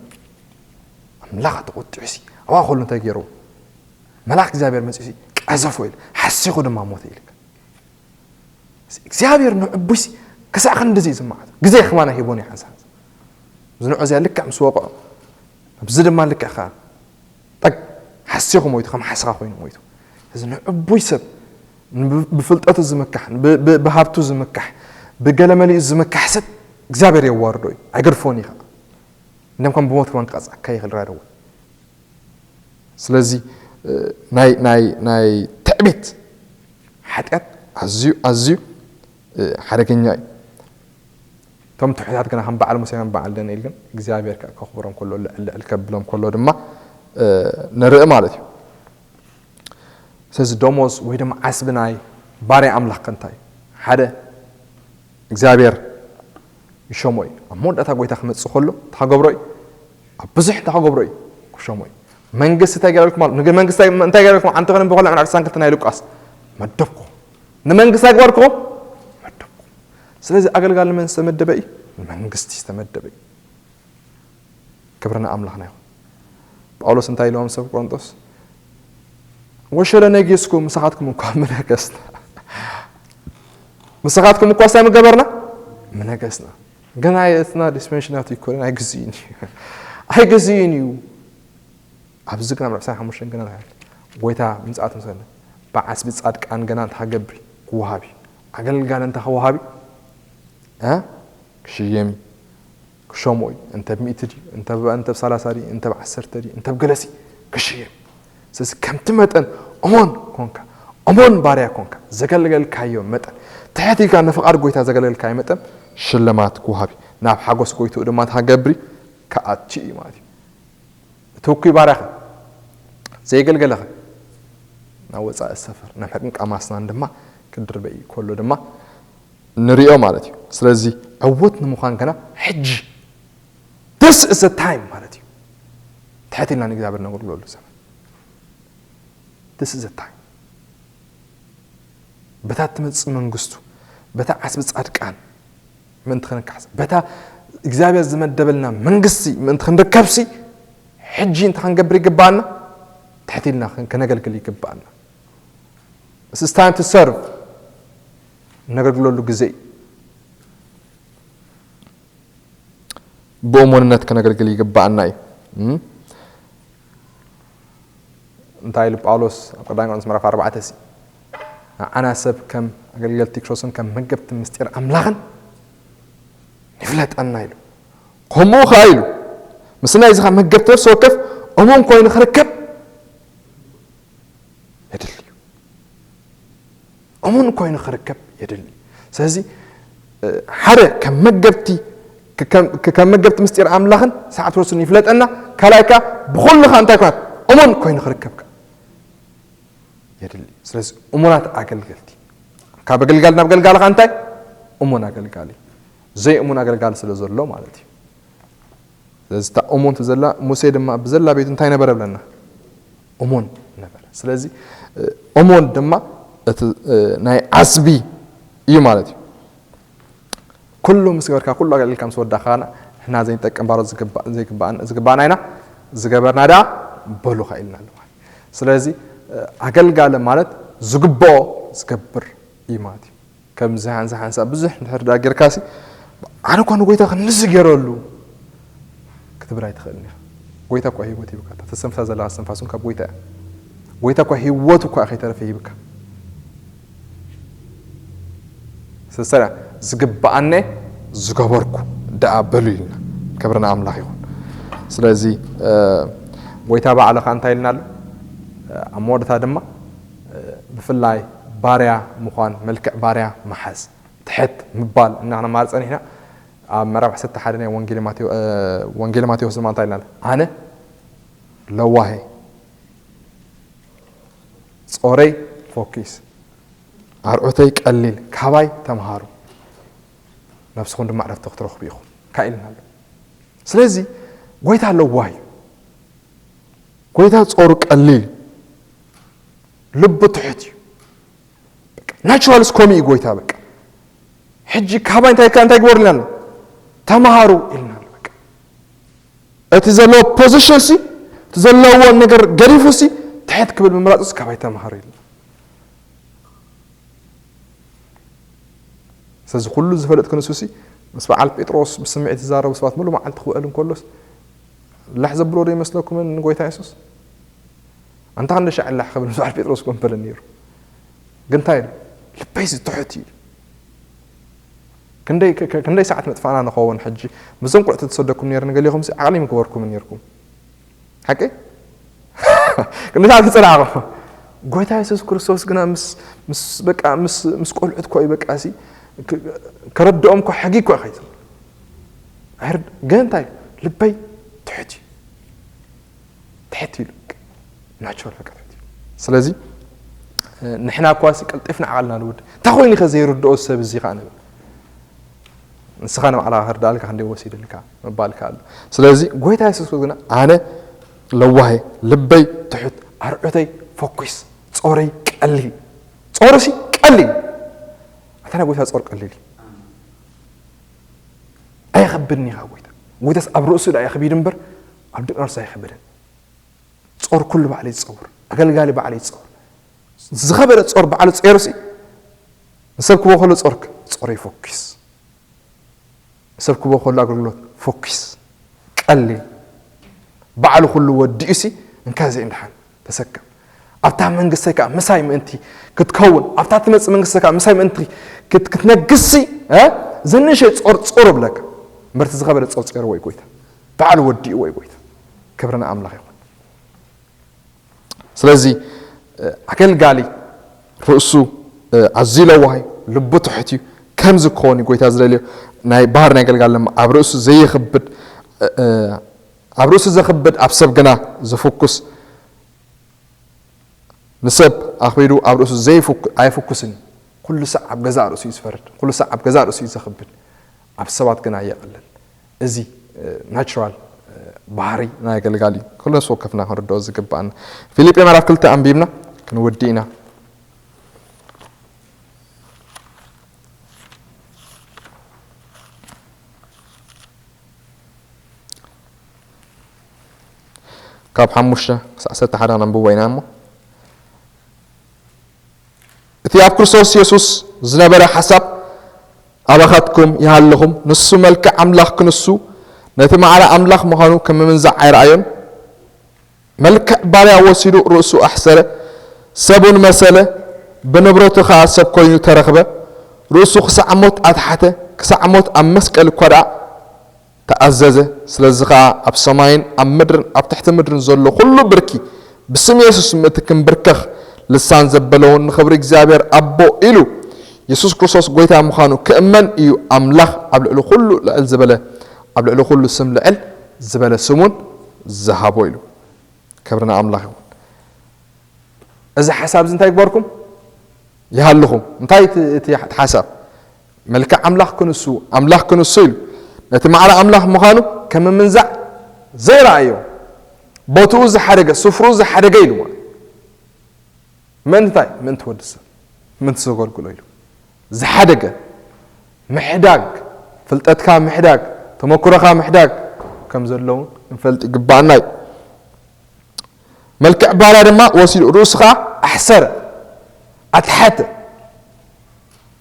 ኣምላኽ ተቖጢዑሲ፣ ኣብኣ ከሎ እንታይ ገይርዎ? መልኣኽ እግዚኣብሔር መፂኡሲ ቀዘፎ" ኢሉ፣ ሓሲኹ ድማ ሞተ ኢልካ። እግዚኣብሔር ንዕቡይሲ ክሳዕ ክንድዚ እዩ ዝመዓት። ግዜ ከማና ሂቦን እዩ ሓንሳብ። እዚ ንዑ እዚኣ ልክዕ ምስ ወቕዖ፣ ኣብዚ ድማ ልክዕ ከኣ ጠግ ሓሲኹ ሞይቱ፣ ከም ሓስኻ ኮይኑ ሞይቱ። እዚ ንዕቡይ ሰብ፣ ብ-፣ ብፍልጠቱ ዝምካሕ፣ ብ-፣ ብ-፣ ብሃብቱ ዝምካሕ፣ ብገለ መሊኡ ዝምካሕ ሰብ እግዚኣብሔር የዋርዶ እዩ። ኣይገድፎን እዩ ከኣ። እንደም ከም ብሞት ከማን ክቐጽዓካ ይኽእል ራደዎ። ስለዚ፣ እ፣ ናይ፣ ናይ፣ ናይ ትዕቢት ሓጢኣት ኣዝዩ፣ ኣዝዩ፣ እ፣ ሓደገኛ እዩ። እቶም ትሑታት ግና ከም በዓል ሙሴ፣ ከም በዓል ዳንኤል ግን እግዚኣብሔር ከ-፣ ከኽብሮም ከሎ፣ ልዕል ልዕል ከብሎም ከሎ ድማ፣ እ፣ ንርኢ ማለት እዩ። ስለዚ ደሞዝ ወይ ድማ ዓስቢ ናይ ባርያ ኣምላኽ ከ እንታይ እዩ? ሓደ እግዚኣብሔር ይሸሞ እዩ። ኣብ መወዳእታ ጎይታ ክመጽእ ከሎ እንታይ ክገብሮ እዩ? ኣብ ብዙሕ እንታይ ክገብሮ እዩ? ክሸሞ እዩ። መንግስቲ እንታይ ገይረልኩም ኣሎ? ንግ-፣ መንግስቲ እንታይ፣ እንታይ ገይረልኩም? ሓንቲ ኾነ ብኾላ ዕምራ ዕስራን ክልተ ናይ ሉቃስ መደብኩም። ንመንግስቲ ኣይግበርኩም? መደብኩም። ስለዚ ኣገልጋሊ መን ዝተመደበ እዩ? ንመንግስቲ ዝተመደበ እዩ። ክብሪ ንኣምላኽና ይኹን። ጳውሎስ እንታይ ኢልዎም ሰብ ቆሮንቶስ? "ወሸለ ነጊስኩም፣ ምሳኻትኩም እኳ ምነገስና።" ምሳኻትኩም እኳ እንታይ ምገበርና? ምነገስና። ግን ኣይ-፣ እትና ዲስፔንሽናት ይኮነን፣ ኣይግዝእን እዩ። ኣይግዝእን እዩ። ኣብዚ ግን ኣብ ዕስራን ሓሙሽተን ገና እንታይ ጎይታ ምጽኣት ምስ በለ፣ ብዓስቢ ጻድቃን ገና እንታይ ክገብር እዩ? ክወሃብ እዩ። ኣገልጋሊ እንታይ ክወሃብ እዩ? እ? ክሽየም እዩ። ክሸምኦ እዩ። እንተ ብ ሚእቲ ድዩ? እንተ ብ፣ እንተ ብ ሰላሳ ድዩ? እንተ ብ ዓሰርተ ድዩ? እንተ ብ ገለሲ ክሽየም እዩ። ስለዚ ከምቲ መጠን እሞን ኮንካ፣ እሞን ባርያ ኮንካ፣ ዘገልገልካዮ መጠን፣ ትሕት ኢልካ ንፍቓድ ጎይታ ዘገልገልካዮ መጠን ሽልማት ክወሃብ እዩ። ናብ ሓጎስ ጎይትኡ ድማ እንታይ ክገብር እዩ? ክኣቱ እዩ ማለት እዩ። እቲ ውኩይ ባርያኸ? ዘየገልገለኸ? ናብ ወጻኢ ሰፈር፣ ናብ ሕቅን ቃማስናን ድማ ክድርበ እዩ። ከሎ ድማ ንሪኦ ማለት እዩ። ስለዚ ዕዉት ንምዃን ገና ሕጂ፣ this is the time ማለት እዩ። ትሕት ኢልና ንእግዚኣብሔር ነገልግለሉ ዘመን። This is the time። በታ እትመጽእ መንግስቱ፣ በታ ዓስቢ ጻድቃን ምእንቲ ክንካሕስ፣ በታ እግዚኣብሔር ዝመደበልና መንግስቲ ምእንቲ ክንርከብሲ፣ ሕጂ እንታይ ክንገብር ይግባኣና? ትሕት ኢልና ክን-፣ ከነገልግል ይግባኣና። It's time to serve። እነገልግለሉ ግዜ እዩ። ብእሙንነት ከነገልግል ይግባኣና እዩ። እም? እንታይ ኢሉ ጳውሎስ ኣብ ቀዳማይ ቆሮንቶስ ምዕራፍ ኣርባዕተ ሲ፣ ንዓና ሰብ ከም ኣገልገልቲ ክርስቶስን ከም መገብቲ ምስጢር ኣምላኽን ይፍለጠና ኢሉ። ከምኡ ኸዓ ኢሉ፣ ምስ ናይዚ ኸዓ መገብቲ ነፍሲ ወከፍ እሙን ኮይኑ ክርከብ የድሊ እዩ። እሙን ኮይኑ ክርከብ የድሊ። ስለዚ፣ እ፣ ሓደ ከም መገብቲ፣ ከ-፣ ከም፣ ከ-፣ ከም መገብቲ ምስጢር ኣምላኽን ሰዓት ርስን ይፍለጠና። ካልኣይ ከኣ ብኹሉ ከኣ እንታይ ኮናት? እሙን ኮይኑ ክርከብ ከኣ የድሊ። ስለዚ እሙናት ኣገልገልቲ። ካብ ኣገልጋሊ ናብ ኣገልጋሊ ከኣ እንታይ? እሙን ኣገልጋሊ። ዘይእሙን ኣገልጋሊ ስለ ዘሎ ማለት እዩ። ስለዚ እታ እሙን ትዘላ፣ ሙሴ ድማ ብዘላ ቤቱ እንታይ ነበረ ብለና? እሙን ነበረ። ስለዚ፣ እ፣ እሙን ድማ እቲ፣ እ፣ ናይ ዓስቢ እዩ ማለት እዩ። ኩሉ ምስ ገበርካ፣ ኩሉ ኣገልግልካ ምስ ወዳእካ፣ ንሕና ዘይንጠቅም ባሮት ዝግባ-፣ ዘይግባእና፣ ዝግባእና ኢና፣ ዝገበርና ደኣ በሉ ከ ኢልና ኣሎ ማለት። ስለዚ፣ እ፣ ኣገልጋሊ ማለት ዝግብኦ ዝገብር እዩ ማለት እዩ። ከምዚ ሓንሳ ሓንሳ ብዙሕ እንድሕር ደኣ ጌርካሲ፣ ኣነ እኳ ንጎይታ ክንዚ ገይረሉ ክትብል ኣይትኽእልን ኢኻ። ጎይታ እኳ ህይወት ሂብካ፣ እታ ተሰንፍሳ ዘለኻ እስትንፋስ እውን ካብ ጎይታ እያ። ጎይታ እኳ ህይወቱ እኳ ከይተረፈ ሂብካ። ስለዚ ዝግብኣኒ ዝገበርኩ ደኣ በሉ ኢልና። ክብሪ ንኣምላኽ ይኹን። ስለዚ፣ እ፣ ጎይታ ባዕሉ ኸኣ እንታይ ኢልና ኣሎ? እ፣ ኣብ መወዳእታ ድማ፣ እ፣ ብፍላይ ባርያ ምዃን፣ መልክዕ ባርያ ምሓዝ፣ ትሕት ምባል እናኽነማር ጸኒሕና። ኣብ ምዕራፍ ዓሰርተ ሓደ ናይ ወንጌል ማቴዎ-፣ እ፣ ወንጌል ማቴዎስ ድማ እንታይ ኢልና ኣሎ? ኣነ ለዋሄ፣ ጾረይ ፎኪስ፣ ኣርዑተይ ቀሊል፣ ካባይ ተምሃሩ፣ ነብስኹም ድማ ዕረፍቲ ክትረኽቡ ኢኹም ከኣ ኢልና ኣሎ። ስለዚ ጎይታ ለዋህ እዩ። ጎይታ ጾሩ ቀሊል እዩ። ልቡ ትሑት እዩ። ናቹራልስ ከምኡ እዩ ጎይታ። በቃ ሕጂ ካባይ እንታይ፣ እንታይ ግበሩ ኢልና ኣሎ? ተምሃሩ ኢልና ኣሎ። በቃ እቲ ዘለዎ ፖዚሽን ሲ፣ እቲ ዘለዎ ነገር ገዲፉ ሲ፣ ትሕት ክብል ምምራጹ ሲ ካባይ ተምሃሩ ኢልና። ስለዚ ኩሉ ዝፈለጥኩ ንሱ ሲ፣ ምስ በዓል ጴጥሮስ ብስምዒት ዝዛረቡ ሰባት ሙሉ መዓልቲ ክውዕል እንከሎስ፣ ላሕ ዘብሎ ዶ ይመስለኩምን ንጎይታ የሱስ? ኣንታ ክንደይ ሻዕ ላሕ ክብል ምስ በዓል ጴጥሮስ እኮ ምበለ ነይሩ። ግን እንታይ ኢሉ? ልበይ ሲ ትሑት እዩ። ክንደይ፣ ክ-፣ ክ-፣ ክንደይ ሰዓት መጥፋእና ንኸውን ሕጂ? ምስዞም ቁልዑት ተሰደኩም ነይሩ ንገሊኹም ሲ፣ ዓቕሊ ምገበርኩም ነይርኩም። ሓቂ? ክንደይ ሰዓት ተጸናዕኹም? ጎይታ የሱስ ክርስቶስ ግና ምስ፣ ምስ፣ በቃ፣ ምስ፣ ምስ ቆልዑት እኮ እዩ፣ በቃ፣ ሲ፣ ክ-፣ ከረድኦም እኮ ሕጊ እኮ እዩ ከይዘ-፣ ኣይርድ-፣ ግን እንታይ? ልበይ ትሑት እዩ። ትሕት ኢሉ። ናቹራል በቃ ትሕት ኢሉ። ስለዚ፣ እ፣ ንሕና እኳ ሲ ቀልጢፍና ዓቓልና ንውድ። እንታይ ኮይኑ ከ ዘይርድኦ ሰብ እዚ ከኣ ንብል? ንስኻ ንባዕልኻ ክርድኣልካ ክንደይ ወሲድልካ ምባልካ ኣሎ። ስለዚ ጎይታ የሱስ ክርስቶስ ግና ኣነ ለዋህ እየ፣ ልበይ ትሑት፣ ኣርዑተይ ፈኲስ፣ ጾረይ ቀሊል። ጾሩ ሲ ቀሊል። ኣታ ናይ ጎይታ ጾር ቀሊል እዩ። ኣየኸብድን ኢኻ ጎይታ። ጎይታስ ኣብ ርእሱ ደኣ የኽቢድ እምበር ኣብ ደቂ ኣንስትዮ ኣይኸብድን። ጾር ኩሉ ባዕሉ ይጸውር። ኣገልጋሊ ባዕሉ ይጸውር። ዝኸበደ ጾር ባዕሉ ጸይሩ ሲ ንሰብ ክቦ ከሎ ጾርክ፣ ጾር ይፈኲስ። ንሰብ ክቦ ከሎ ኣገልግሎት ፈኲስ። ቀሊል። ባዕሉ ኩሉ ወዲኡ ሲ እንካ እዚአን ደሓን ተሰከም። ኣብታ መንግስተይ ከዓ ምሳይ ምእንቲ ክትከውን፣ ኣብታ ትመጽእ መንግስተይ ከዓ ምሳይ ምእንቲ ክት- ክትነግስሲ፣ እ? ዘንእሽተይ ጾር ጾር እብለካ። እምበርቲ ዝኸበደ ጾር ጾርዎ እዩ ጎይታ። ባዕሉ ወዲእዎ እዩ ጎይታ። ክብሪ ንኣምላኽ ይኹን። ስለዚ፣ እ፣ ኣገልጋሊ ርእሱ፣ እ፣ ኣዝዩ ለዋህ እዩ፣ ልቡ ትሑት እዩ። ከምዚ ክኸውን እዩ ጎይታ ዝደልዮ። ናይ ባህሪ ናይ ኣገልጋሊ ድማ ኣብ ርእሱ ዘይኽብድ፣ እ፣ እ፣ ኣብ ርእሱ ዘኽብድ፣ ኣብ ሰብ ግና ዝፍኩስ፣ ንሰብ ኣኽቢዱ ኣብ ርእሱ ዘይፍኩ-፣ ኣይፍኩስን እዩ። ኩሉ ሳዕ ኣብ ገዛእ ርእሱ እዩ ዝፈርድ። ኩሉ ሳዕ ኣብ ገዛእ ርእሱ እዩ ዘኽብድ። ኣብ ሰባት ግና የቕልል። እዚ፣ እ፣ ናቹራል፣ እ፣ ባህሪ ናይ ኣገልጋሊ እዩ። ኩሉ ነፍሲ ወከፍና ክንርድኦ ዝግብኣና። ፊልጲ ምዕራፍ ክልተ ኣንቢብና ክንውዲ ኢና። ካብ ሓሙሽተ ክሳዕ ዓሰርተ ሓደ ነንብቦ ኢና እሞ፣ እቲ ኣብ ክርስቶስ የሱስ ዝነበረ ሓሳብ ኣባኻትኩም ይሃልኹም። ንሱ መልክዕ ኣምላኽ ክንሱ፣ ነቲ ማዕረ ኣምላኽ ምዃኑ ከም ምምንዛዕ ኣይረኣዮን። መልክዕ ባርያ ወሲዱ ርእሱ ኣሕሰረ፣ ሰብውን መሰለ፣ ብንብረቱ ኸኣ ሰብ ኮይኑ ተረኽበ። ርእሱ ክሳዕ ሞት ኣትሓተ፣ ክሳዕ ሞት ኣብ መስቀል እኳ ደኣ ተኣዘዘ። ስለዚ ኸኣ ኣብ ሰማይን ኣብ ምድርን ኣብ ትሕቲ ምድርን ዘሎ ኩሉ ብርኪ ብስም የሱስ ምእንቲ ክንብርከኽ፣ ልሳን ዘበለ እውን ንኽብሪ እግዚኣብሔር ኣቦ ኢሉ የሱስ ክርስቶስ ጐይታ ምዃኑ ክእመን እዩ ኣምላኽ ኣብ ልዕሊ ኩሉ ልዕል ዝበለ፣ ኣብ ልዕሊ ኩሉ ስም ልዕል ዝበለ ስሙን ዝሃቦ ኢሉ። ክብሪ ንኣምላኽ ይኹን። እዚ ሓሳብ እዚ እንታይ ይግበርኩም? ይሃልኹም። እንታይ እቲ፣ እቲ፣ እቲ ሓሳብ? መልክዕ ኣምላኽ ክንሱ፣ ኣምላኽ ክንሱ ኢሉ ነቲ ማዕረ ኣምላኽ ምዃኑ ከም ምምንዛዕ ዘይረኣዮ፣ ቦትኡ ዝሓደገ፣ ስፍርኡ ዝሓደገ ኢሉ ማለት። ምእንቲ እንታይ? ምእንቲ ወዲ ሰብ፣ ምእንቲ ዘገልግሎ ኢሉ ዝሓደገ፣ ምሕዳግ፣ ፍልጠትካ ምሕዳግ፣ ተመክሮኻ ምሕዳግ ከም ዘለዉ ክንፈልጥ ይግባኣና እዩ። መልክዕ ባርያ ድማ ወሲዱ ርእሱ ኸዓ ኣሕሰረ፣ ኣትሓተ፣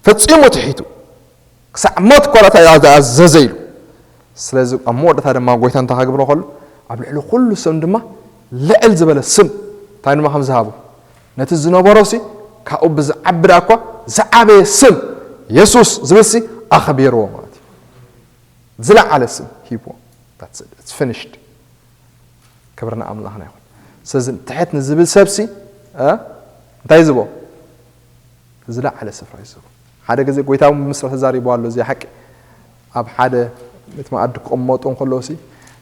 ፈጺሙ ትሒቱ፣ ክሳዕ ሞት እኳ ደኣ ተኣዘዘ ኢሉ። ስለዚ ኣብ መወዳእታ ድማ ጐይታ እንታይ ከግብሮ ከሎ፣ ኣብ ልዕሊ ኩሉ ስም ድማ ልዕል ዝበለ ስም እንታይ ድማ ከም ዝሃቦ፣ ነቲ ዝነበሮሲ ካብኡ ብዝዓቢ ደኣ እኳ ዝዓበየ ስም የሱስ ዝብልሲ ኣኽቢርዎ ማለት እዩ። ዝለዓለ ስም ሂብዎ። That's it. It's finished. ክብሪ ንኣምላኽና ይኹን። ስለዚ ትሕት ንዝብል ሰብሲ፣ እ፣ እንታይ ዝቦ? ዝለዓለ ስፍራ እዩ ዝቦ። ሓደ ግዜ ጐይታ እውን ምስ ተዛሪቡ ኣሎ እዚ ሓቂ። ኣብ ሓደ ቤት መኣዲ ክቕመጡ እንከለውሲ፣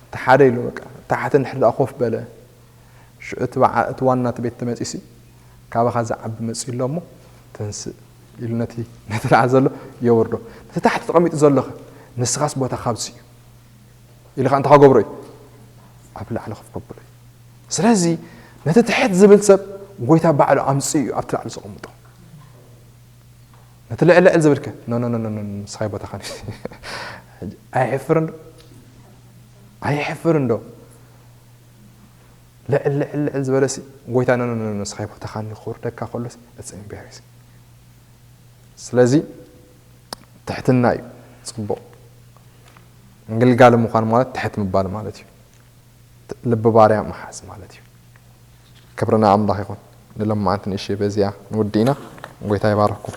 እቲ ሓደ ኢሉ በቃ፣ ታሕቲ እንድሕር ደኣ ኮፍ በለ፣ ሽዑ እቲ በዓ-፣ እቲ ዋና እቲ ቤት ተመጺሲ፣ ካባኻ ዝዓቢ መጺኡ ኣሎ እሞ፣ ተንስእ ኢሉ ነቲ፣ ነቲ ላዕሊ ዘሎ የውርዶ። ነቲ ታሕቲ ተቐሚጡ ዘሎኸ፣ ንስኻስ ቦታኻ ኣብዚ እዩ። ኢሉ ኸዓ እንታይ ክገብሮ እዩ? ኣብ ላዕሊ ከፍ ከብሎ እዩ። ስለዚ ነቲ ትሕት ዝብል ሰብ ጐይታ ባዕሉ ኣምጽኡ እዩ ኣብቲ ላዕሊ ዘቐምጦ። ነቲ ልዕል ልዕል ዝብልከ፣ ኖ፣ ኖ፣ ኖ፣ ኖ፣ ኖ፣ ንስኻ ቦታኻ ን-፣ ኣይሕፍርን ዶ? ኣይሕፍርን ዶ? ልዕል፣ ልዕል፣ ልዕል ዝበለሲ ጐይታ ኖ፣ ኖ፣ ኖ፣ ኖ፣ ንስኻ ቦታኻ ን-፣ ክውርደካ ከሎሲ፣ it's embarrassing። ስለዚ ትሕትና እዩ ጽቡቕ። ምግልጋል ምዃን ማለት ትሕት ምባል ማለት እዩ። ልቢ ባርያ ምሓዝ ማለት እዩ። ክብሪ ንኣምላኽ ይኹን። ንሎማዓንቲ ንእሽተይ በዚኣ ንውድእ ኢና። ጐይታ ይባርኽኩም።